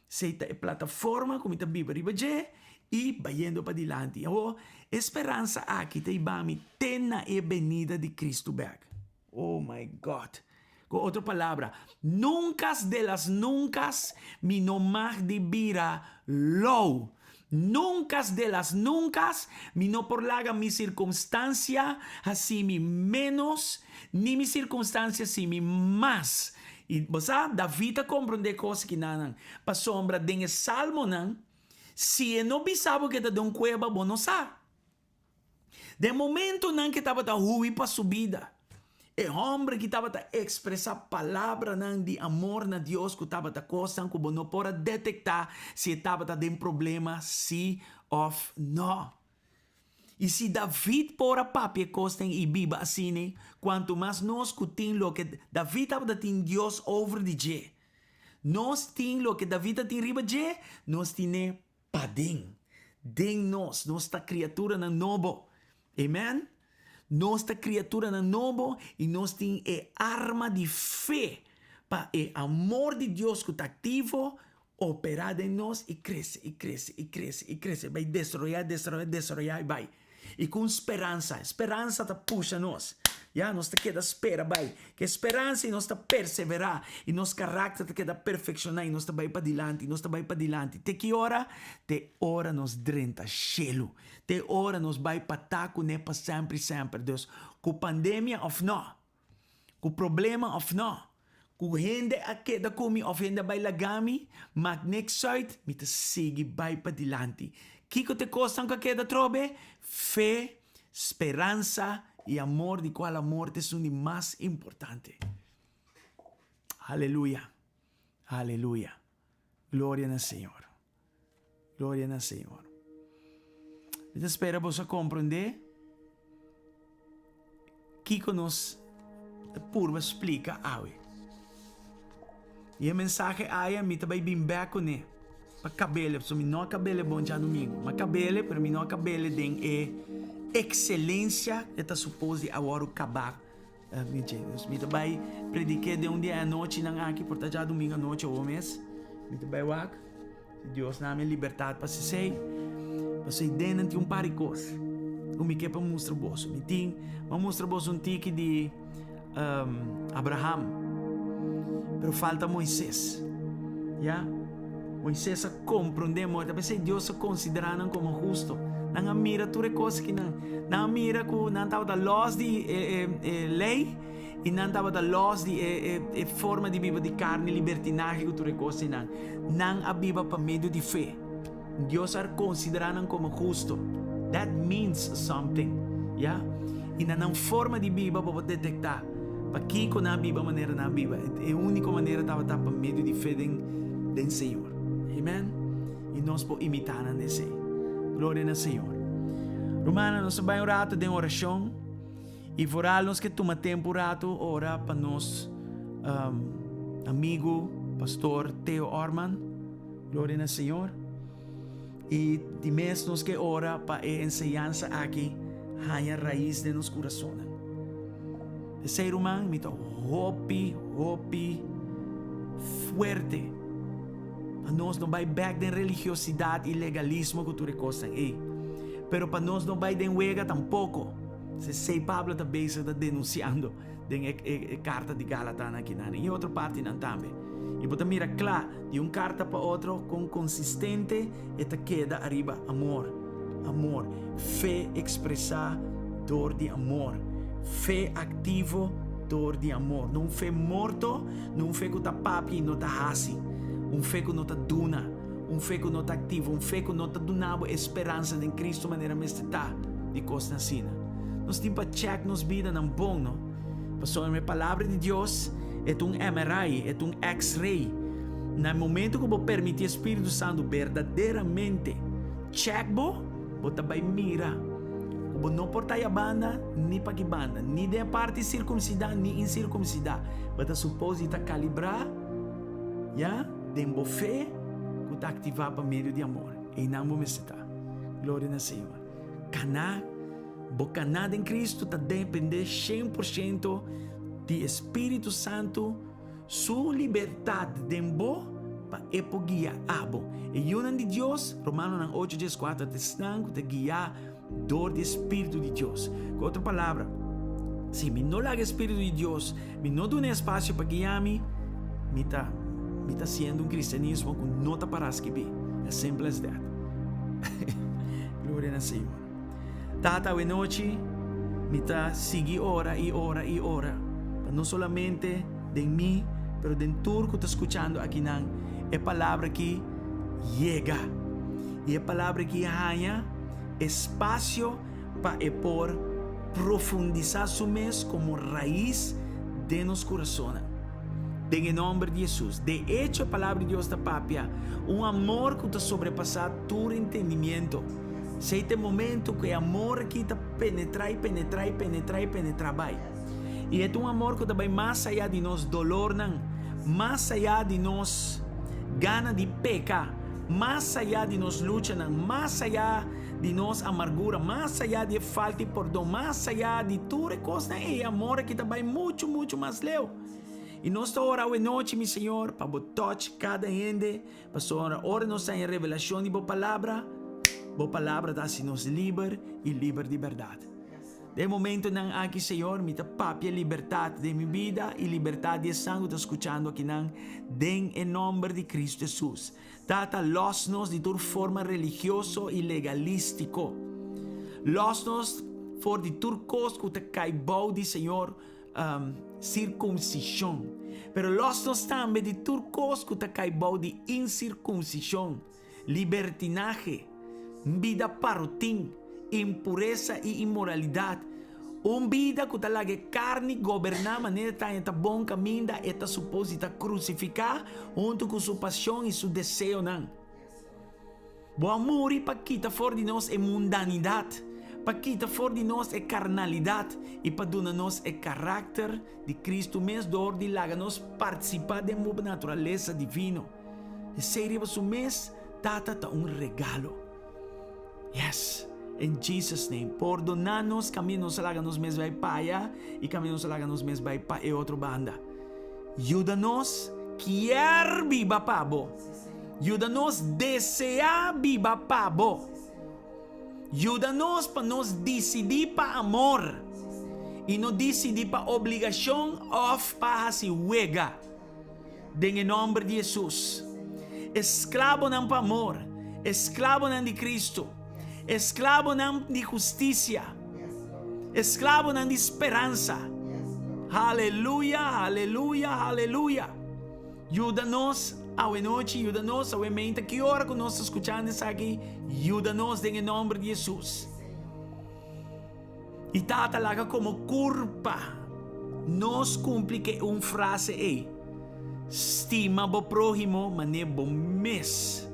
sei ta e plataforma ku mi ta biba riba dje i bayendo padilanti. Awor, e speransa aki ta hiba mi te na e benida di Kristu bèk. Oh my God! Ku otro palabra, nunkas de las nunkas mi no mag di bira lou. Nunkas de las nunkas mi no por laga mi sirkunstansia hasi mi ménos, ni mi sirkunstansia hasi mi mas. I bo sa, David a komprondé kos kinanan, pasobra den e Salmonan, si e no bisa bo ku e ta den un kueba, bo no sa. Den momentonan ke tabata hui pa su bida, e homber ki tabata expresa palabranan di amor na Dios ku tabata kosnan ku bo no por a detekta si e tabata den problema si of no. I si David por a papia e kosnan i biba asina, kuantu mas nos ku tin loke David tabata tin Dios over di dje. Nos tin loke David a tin riba dje, nos tin'é Paden, den nos, nos ta kriaturanan nobo. Amen? Nos ta kriaturanan nobo i nos tin e arma di fe pa e amor di Dios ku ta aktivo operá den nos i krese i krese i krese i krese bai desaroyá desaroyá desaroyá i bai. I ku un speransa. Speransa ta pusha nos. Ya, nos ta keda spera bai. Ku e speransa i nos ta perseverá, i nos karakter ta keda perfekshoná i nos ta bai padilanti, nos ta bai padilanti. Te ki ora? Te ora nos drenta shelu. Te ora nos bai pa ta kuné pa semper i semper. Dus, ku pandemia òf nò, Ku problema of no, ku hende a keda ku mi of hende a bai laga mi, maak niks uit, mi ta sigui bai padilanti. Kiko ta e kosnan ku a keda atrobe? Fe, speransa i amor, di kual amor ta esun di mas importante. Aleluya! Aleluya! Gloria na Señor! Gloria na Señor. Mi ta spera boso a comprende kiko nos ta purba splika awe. I e mensahe aya mi ta bai bin bek kuné pa kabele, pasobra mi no a kabele bon djadumingu. Mi a kabele, pero mi no a kabele den e ekselencia e ta supos di a wòrdu kabá. Mi dje, dus mi ta bai prediké den un di e anochinan aki, por ta djadumingu anochi awor mes. Mi ta bai wak, si Dios na mi libertat pa hasi esei. Pasobra den nan tin un par di kos ku mi ke pa mustra boso. Mi tin, mi a mustra boso un tiki di Abraham, pero falta Moises. Ya? Moises a komprondé mooi, ta p'esei Dios a konsiderá nan komo husto. Nan a mira tur e kos kinan. Nan a mira ku nan tabata lòs di e e lei i nan tabata lòs di e e e forma di biba di karni, libertinahe ku tur e kos einan. Nan a biba pa medio di fe. Dios a konsiderá nan komo husto. That means something. Ya? I na nan forma di biba bo por detektá pakiko nan a biba manera nan a biba. E úniko manera tabata pa medio di fe den den Señor. Amen. I nos por imitá nan den esei. Gloria na Señor. Rumannan, nos ta bai un rato den orashon. I vooral nos ke tuma tempu un rato ora pa nos amigu, pastor Theo Orman. Gloria na Señor. I di mes nos ke ora pa e enseñansa aki haña rais den nos kurasonnan. P'esei ruman, mi ta hopi, hopi fuerte pa nos no bai bèk den religiosidat i legalismo ku tur e kosnan ei. Pero pa nos no bai den wega tampoko. Esei Pablo ta bezig ta denunsiando den e e karta di Galatanan akinan i otro partinan tambe. I bo ta mira kla di un karta pa otro kon konsistente e ta keda ariba amor, amor, fe ekspresá dor di amor, fe aktivo dor di amor. No un fe morto, no un fe ku ta papia i no ta hasi, un fe ku no ta duna, un fe ku no ta aktivo, un fe ku no ta duna bo e speransa den Kristu manera mester ta di kosnan asina. Nos tin pa chèk nos bidanan bon, no? Pasobra e Palabra di Dios e ta un MRI, e ta un X-ray. Na e momento ku bo permití e Spiritu Santu berdaderamente chèk bo, bo ta bai mira ku bo no por ta ya banda ni pa ki banda, ni den e parti sirkumsidá ni insirkumsidá. Bo ta supos di ta kalibrá, ya, den bo fe ku ta aktivá pa medio di amor. Einan bo mester ta. Gloria na Señor. Kaná, bo kaná den Kristu ta dependé 100% di e Spiritu Santu su libertat den bo pa e por guia abo. E yunan di Dios, Romanonan ocho dieskuater, ta esnan ku ta guiá dor di e Spiritu di Dios. Ku otro palabra, si mi no laga e Spiritu di Dios, mi no duna e espasio pa guia mi, mi ta mi ta hasiendo un kristianismo ku no ta pará skibí. As simple as that. Gloria na Señor. Tata, awe nochi mi ta sigui ora i ora i ora pa no solamente den mi, pero den tur ku ta skuchando akinan e palabra aki yega. I e palabra aki haña espasio pa e por profundisá su mes komo rais den nos kurasonnan. Den e nòmber di Hesus. De echo, e Palabra di Dios ta papia un amor ku ta sobrepasá tur entendimiento. Esei ta e momento ku e amor akí ta penetrá i penetrá i penetrá i penetrá bai. I e ta un amor ku ta bai mas ayá di nos dolornan, mas ayá di nos gana di peka, mas ayá di nos luchanan, mas ayá di nos amargura, mas ayá di e falta di pordon, mas ayá di tur e kosnan ei, e amor aki ta bai muchu, muchu mas leu. I nos ta ora awe nochi, mi Señor, pa Bo touch kada hende, pasobra ora nos haña revelashon di Bo Palabra, Bo Palabra ta hasi nos liber i liber di bèrdat. Den e momentonan aki, Señor, mi ta papia libertat den mi bida i libertat di esnan ku ta skuchando akinan, den e nòmber di Kristu Hesus. Tata, lòs nos di tur forma religioso i legalístiko. Lòs nos for di tur kos ku ta kai bou di, Señor, sirkunsishon. Pero lòs nos tambe di tur kos ku ta kai bou di insirkunsishon, libertinahe, bida parotin, impuresa i inmoralidat, un bida ku ta laga e karni goberná manera ta haña ta bon kaminda e ta supos di ta krusifiká huntu ku su pasion i su deseonan. Bo a muri pa kita for di nos e mundanidat, pa kita for di nos e karnalidat i pa duna nos e karakter di Kristu mes dor di laga nos partisipá den bo naturalesa divino. Esei riba su mes, Tata, ta un regalo. Yes! In Jesus name. Pordoná nos kaminda nos a laga nos mes bai pa aya i kaminda nos a laga nos mes bai pa e otro banda. Yuda nos kier biba pa bo. Yuda nos deseá biba pa bo. Yuda nos pa nos disidí pa amor i no disidí pa obligashon òf pa hasi wega. Den e nòmber di Hesus. Esklabonan pa amor, esklabonan di Kristu, esklabonan di hustisia, esklabonan di speransa. Haleluya, haleluya, haleluya. Yuda nos awe nochi, yuda nos awe meinta, ki ora ku nos ta skuchando esaki, yuda nos den e nòmber di Hesus. I Tata laga komo kurpa nos kumpli ku e un frase ei, Stima bo próhimo manera bo mes.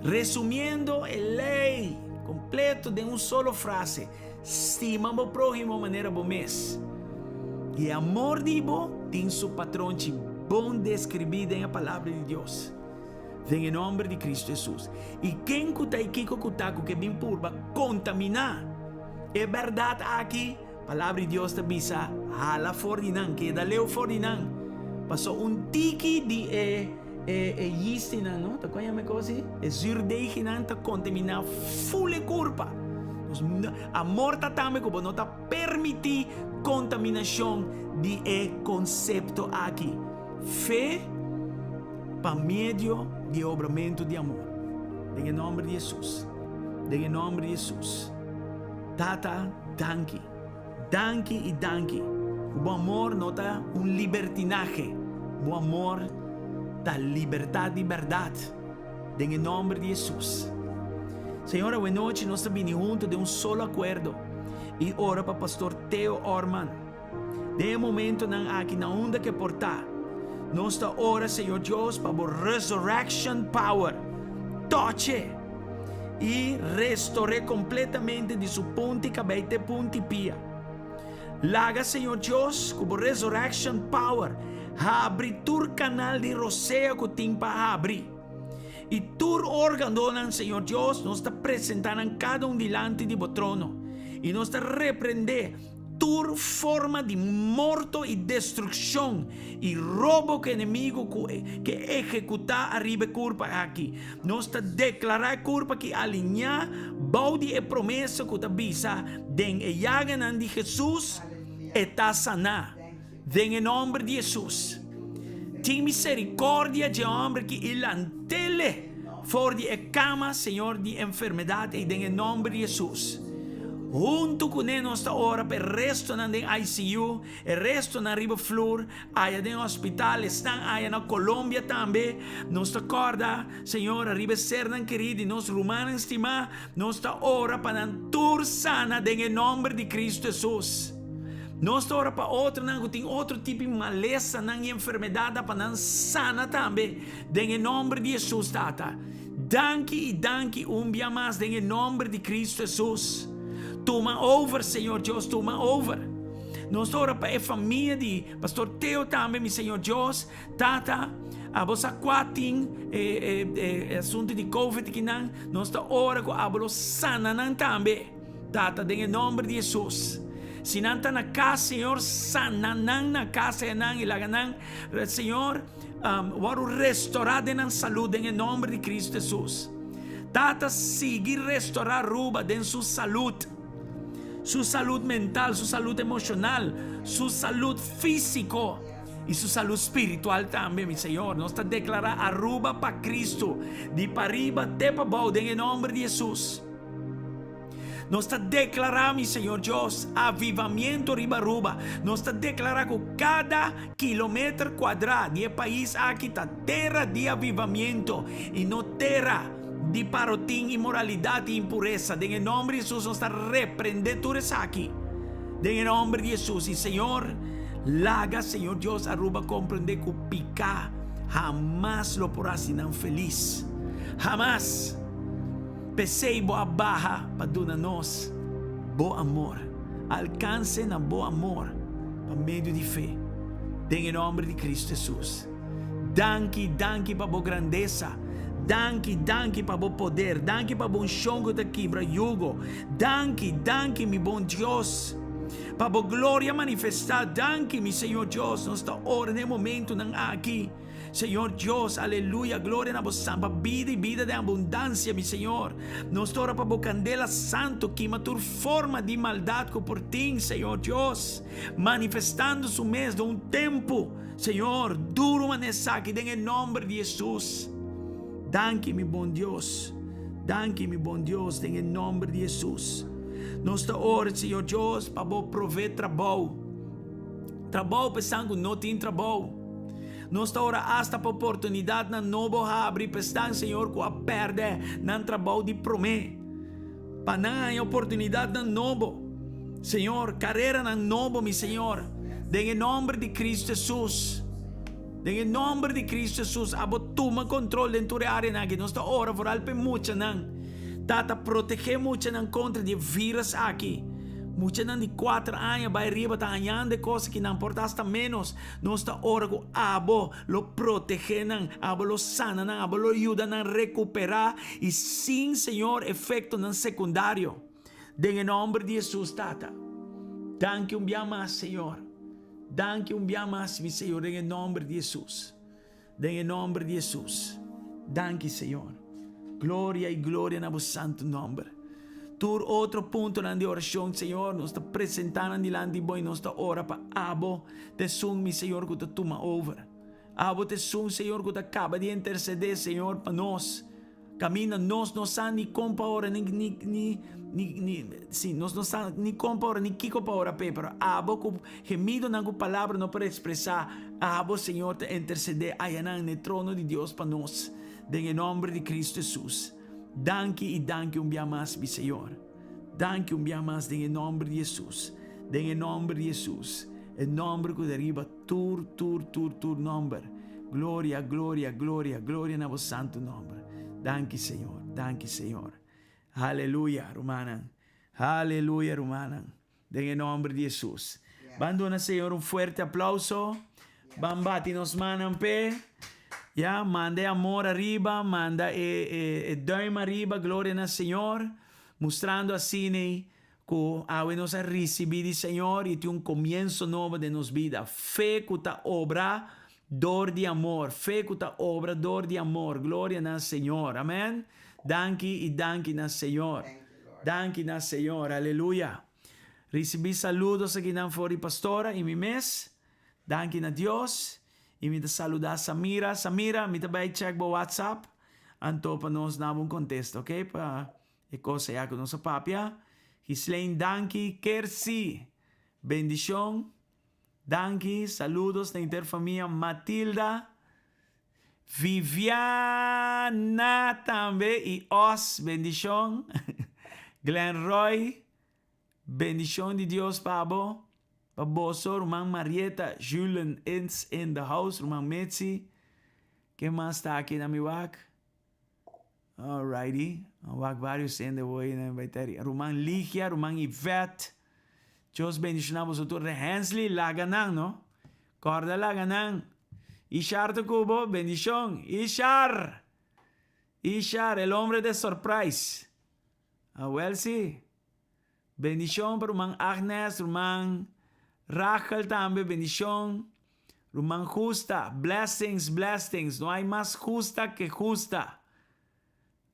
Resumiendo e lei kompleto den un solo frase, Stima bo próhimo manera bo mes. I e amor di bo tin su patronchi bon deskribí den e Palabra di Dios. Den e nòmber di Kristu Hesus. I ken ku ta i kiko ku ta ku ke bin purba kontaminá e bèrdat aki, Palabra di Dios ta bisa, Hala for di nan, keda leu for di nan. Paso un tiki di e e e yistinan, no? Ta kon yama e kos ei? E zuurdeeginan ta kontaminá ful e kurpa. Nos amor ta tambe ku bo no ta permití kontaminashon di e konsepto aki. Fe pa medio di e obramentu di amor. Den e nòmber di Hesus. Den e nòmber di Hesus. Tata, danki. Danki i danki. Ku bo amor no ta un libertinahe. Bo amor ta libertat di bèrdat. Den e nòmber di Hesus. Señor, awenochi nos ta bini huntu den un solo akuerdo i ora pa Pastor Theo Orman. Den e momentonan aki na unda ke por ta, nos ta ora, Señor Dios, pa bo resurrection power toch'e i restor'e completamente di su punti cabei te punti pia. Laga, Señor Dios, cu bo resurrection power habri tur canal di rosea cu tin pa habri. I tur organonan, Señor Dios, nos ta presenta nan cada un dilanti di bo trono, i nos ta reprende Tur forma di morto i destrukshon i robo ku enemigu ku ke ehekutá ariba e kurpa aki. Nos ta deklará e kurpa aki aliñá bou di e promesa ku ta bisa den e yaganan di Hesus e ta saná. Den e nòmber di Hesus. Tin miserikòrdia dje hòmber aki i lant'ele for di e kama, Señor, di enfermedat ei den e nòmber di Hesus. Huntu kuné nos ta ora pa e restonan den ICU, e restonan riba flur, aya den hospital, esnan aya na Colombia tambe. Nos ta kòrda, Señor, ariba e sernan kerí di nos rumannan stimá. Nos ta ora pa nan tur sana den e nòmber di Kristu Hesus. Nos ta ora pa otronan ku tin otro tipo di malesanan i enfermedatnan pa nan sana tambe den e nòmber di Hesus, Tata. Danki i danki un bia mas den e nòmber di Kristu Hesus. Tuma over, Señor Dios, tuma over. Nos ta ora pa e famia di Pastor Theo tambe, mi Señor Dios. Tata, abo sa kua tin e e asuntu di Covid kinan, nos ta ora ku abo lo sana nan tambe. Tata, den e nòmber di Hesus. Si nan ta na kas, Señor, sana nan na kas einan i laga nan, Señor, wòrdu restorá den nan salú den e nòmber di Kristu Hesus. Tata, sigui restorá Aruba den su salud. Su salud mental, su salud emoshonal, su salud físiko. I su salud spiritual tambe, mi Señor. Nos ta declara Aruba pa Cristo, di pariba te pabou, den e nomber di Jesus. Nos ta declara, mi Señor Dios, avivamiento riba Aruba. Nos ta declara cu cada kilometer cuadra di e pais aki ta tera di avivamiento y no tera di parotin, inmoralidad y impureza. Den e nomber di Jesus nos ta reprende tur esaki. Den e nomber di Jesus. Y Señor, laga, Señor Dios, Aruba comprende cu pica hamas lo por haci nan feliz. Hamas! P'esey bo a baha pa duna nos bo amor. Alcance na bo amor pa medio di fe. Den e nomber di Cristo Jesus. Danki, danki pa bo grandesa. Danki, danki pa bo poder. Danki pa bo unshon ku ta kibra yugo. Danki, danki, mi bon Dios, pa bo gloria manifestá. Danki, mi Señor Dios. Nos ta ora den e momentunan aki. Señor Dios, aleluya, gloria na bo san, pa bida i bida den abundansia, mi Señor. Nos ta ora pa bo kandela santu kima tur forma di maldat ku por tin, Señor Dios, manifestando su mes den un tempu. Señor, duru mane esaki den e nomber di Hesus. Danki mi bon Dios. Danki mi bon Dios den e nomber di Hesus. Nos ta ora, Señor Dios, pa bo prove trabou. Trabou pa esnan ku no tin trabou. Nos ta ora asta pa oportunidatnan nobo habri pa esnan, Señor, ku a pèrdè nan trabou di promé. Pa nan haña oportunidatnan nobo, Señor, kareranan nobo, mi Señor, den e nòmber di Kristu Hesus. Den e nòmber di Kristu Hesus, abo tuma kontrol den tur e áreanan aki. Nos ta ora foral pa e muchanan. Tata, protegé muchanan kontra di e vírus aki. Muchanan di kuater aña bai riba ta hañando e kos aki nan por ta hasta ménos. Nos ta ora ku abo lo protegé nan, abo lo sana nan, abo lo yuda nan rekuperá i sin, Señor, efektonan sekundario. Den e nòmber di Hesus, Tata. Danki un bia mas, Señor. Danki un bia mas, mi Señor, den e nòmber di Hesus. Den e nòmber di Hesus. Danki, Señor. Gloria i gloria na bo santu nòmber. Tur otro puntonan di orashon, Señor, nos ta presentá nan dilanti di bo i nos ta ora pa abo ta esun, mi Señor, ku ta tuma over. Abo ta esun, Señor, ku ta kaba di intersedé, Señor, pa nos. Kaminda nos no sa ni kon pa ora ni ni ni ni ni sí nos no sa ni kon pa ora ni kiko pa ora p'e pero abo ku gemidonan ku palabra no por ekspresá abo Señor ta intersedé ayanan n'e trono di Dios pa nos den e nòmber di Kristu Hesus danki i danki un bia mas mi Señor danki un bia mas den e nòmber di Hesus den e nòmber di Hesus e nòmber ku ta riba Tur, tur, tur, tur nomber. Gloria, gloria, gloria, gloria na bo santu nomber. Danki, Señor. Danki, Señor. Aleluya, rumannan. Aleluya, rumannan. Den e nomber di Hesus. Ban duna Señor un fuerte aplauso. Ban bati nos mannan p'e. Ya, manda e amor ariba, manda e, e, e duim ariba, gloria na Señor. Mustrando asina Ku awe nos a risibí di Señor i tin un komienso nobo den nos bida. Fe ku ta obra dor di amor. Fe ku ta obra dor di amor. Gloria na Señor. Amen. Danki i danki na Señor. Danki na Señor. Aleluya. Risibí saludos akinan for di pastora i mi mes. Danki na Dios. I mi ta saludá Samira. Samira, mi ta bai check bo WhatsApp anto pa nos dabo un kontesta, ok? Pa E kos ei ku nos a papia. Gislaine danki. Kersi bendishon. Danki. Saludos na henter famia Matilda. Viviana tambe i Os bendishon. Glenroy bendishon di Dios pa bo. Pa boso ruman Marieta Julen is in the house ruman Mitzi. Ken mas ta aki na mi wak? Alrighty, a wak varios hende hoy na bai teri. Ruman Ligia, ruman Yvette. Dios bendiciona boso tur. Hensley, laga nan, no? Corda laga nan. Ishar ta cu bo, bendicion. Ishar! Ishar, el hombre de surprise. Awel si. Bendicion pa ruman Agnes, ruman Rachel tambe, bendicion. Ruman Justa, blessings, blessings. No hay mas justa que justa.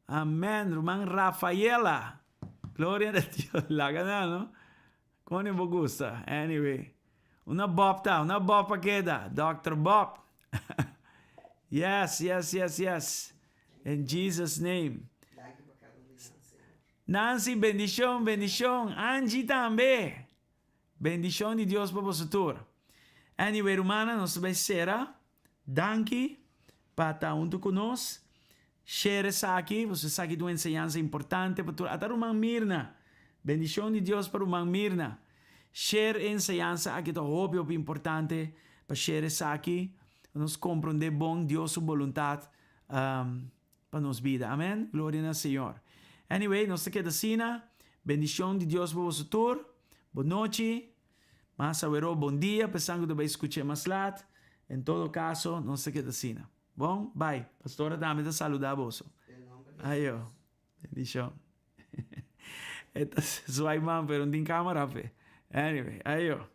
Amen. Ruman Rafaela. Gloria a Dios. Laga na, no? Con bo gusta? Anyway. Una Bob ta, una Bob pa keda. Dr. Bob. Yes, yes, yes, yes. In Jesus' name. Nancy, bendicion, bendicion. Angie tambe. Bendicion di Dios pa boso tur. Anyway, rumannan, nos ta bay cera. Danki pa ta hunto cu nos. Share esaki, pasobra esaki ta un enseñansa importante pa tur. Ata ruman Mirna. Bendicion di Dios pa ruman Mirna. Share e enseñansa aki ta hopi hopi importante pa share esaki. Nos comprende bon Dios su boluntad. Pa nos bida. Amen. Gloria na Señor. Anyway, nos ta keda asina. Bendicion di Dios pa boso tur. Bon nochi. Mas awero bon dia, pesan cu ta bay scuch'e mas laat. En todo caso, nos ta keda asina. Bon? Bye. Pastora tambe ta saluda boso. Ayo. Bendicion. E ta zwaai man, pero no tin camera p'e. Anyway, ayo.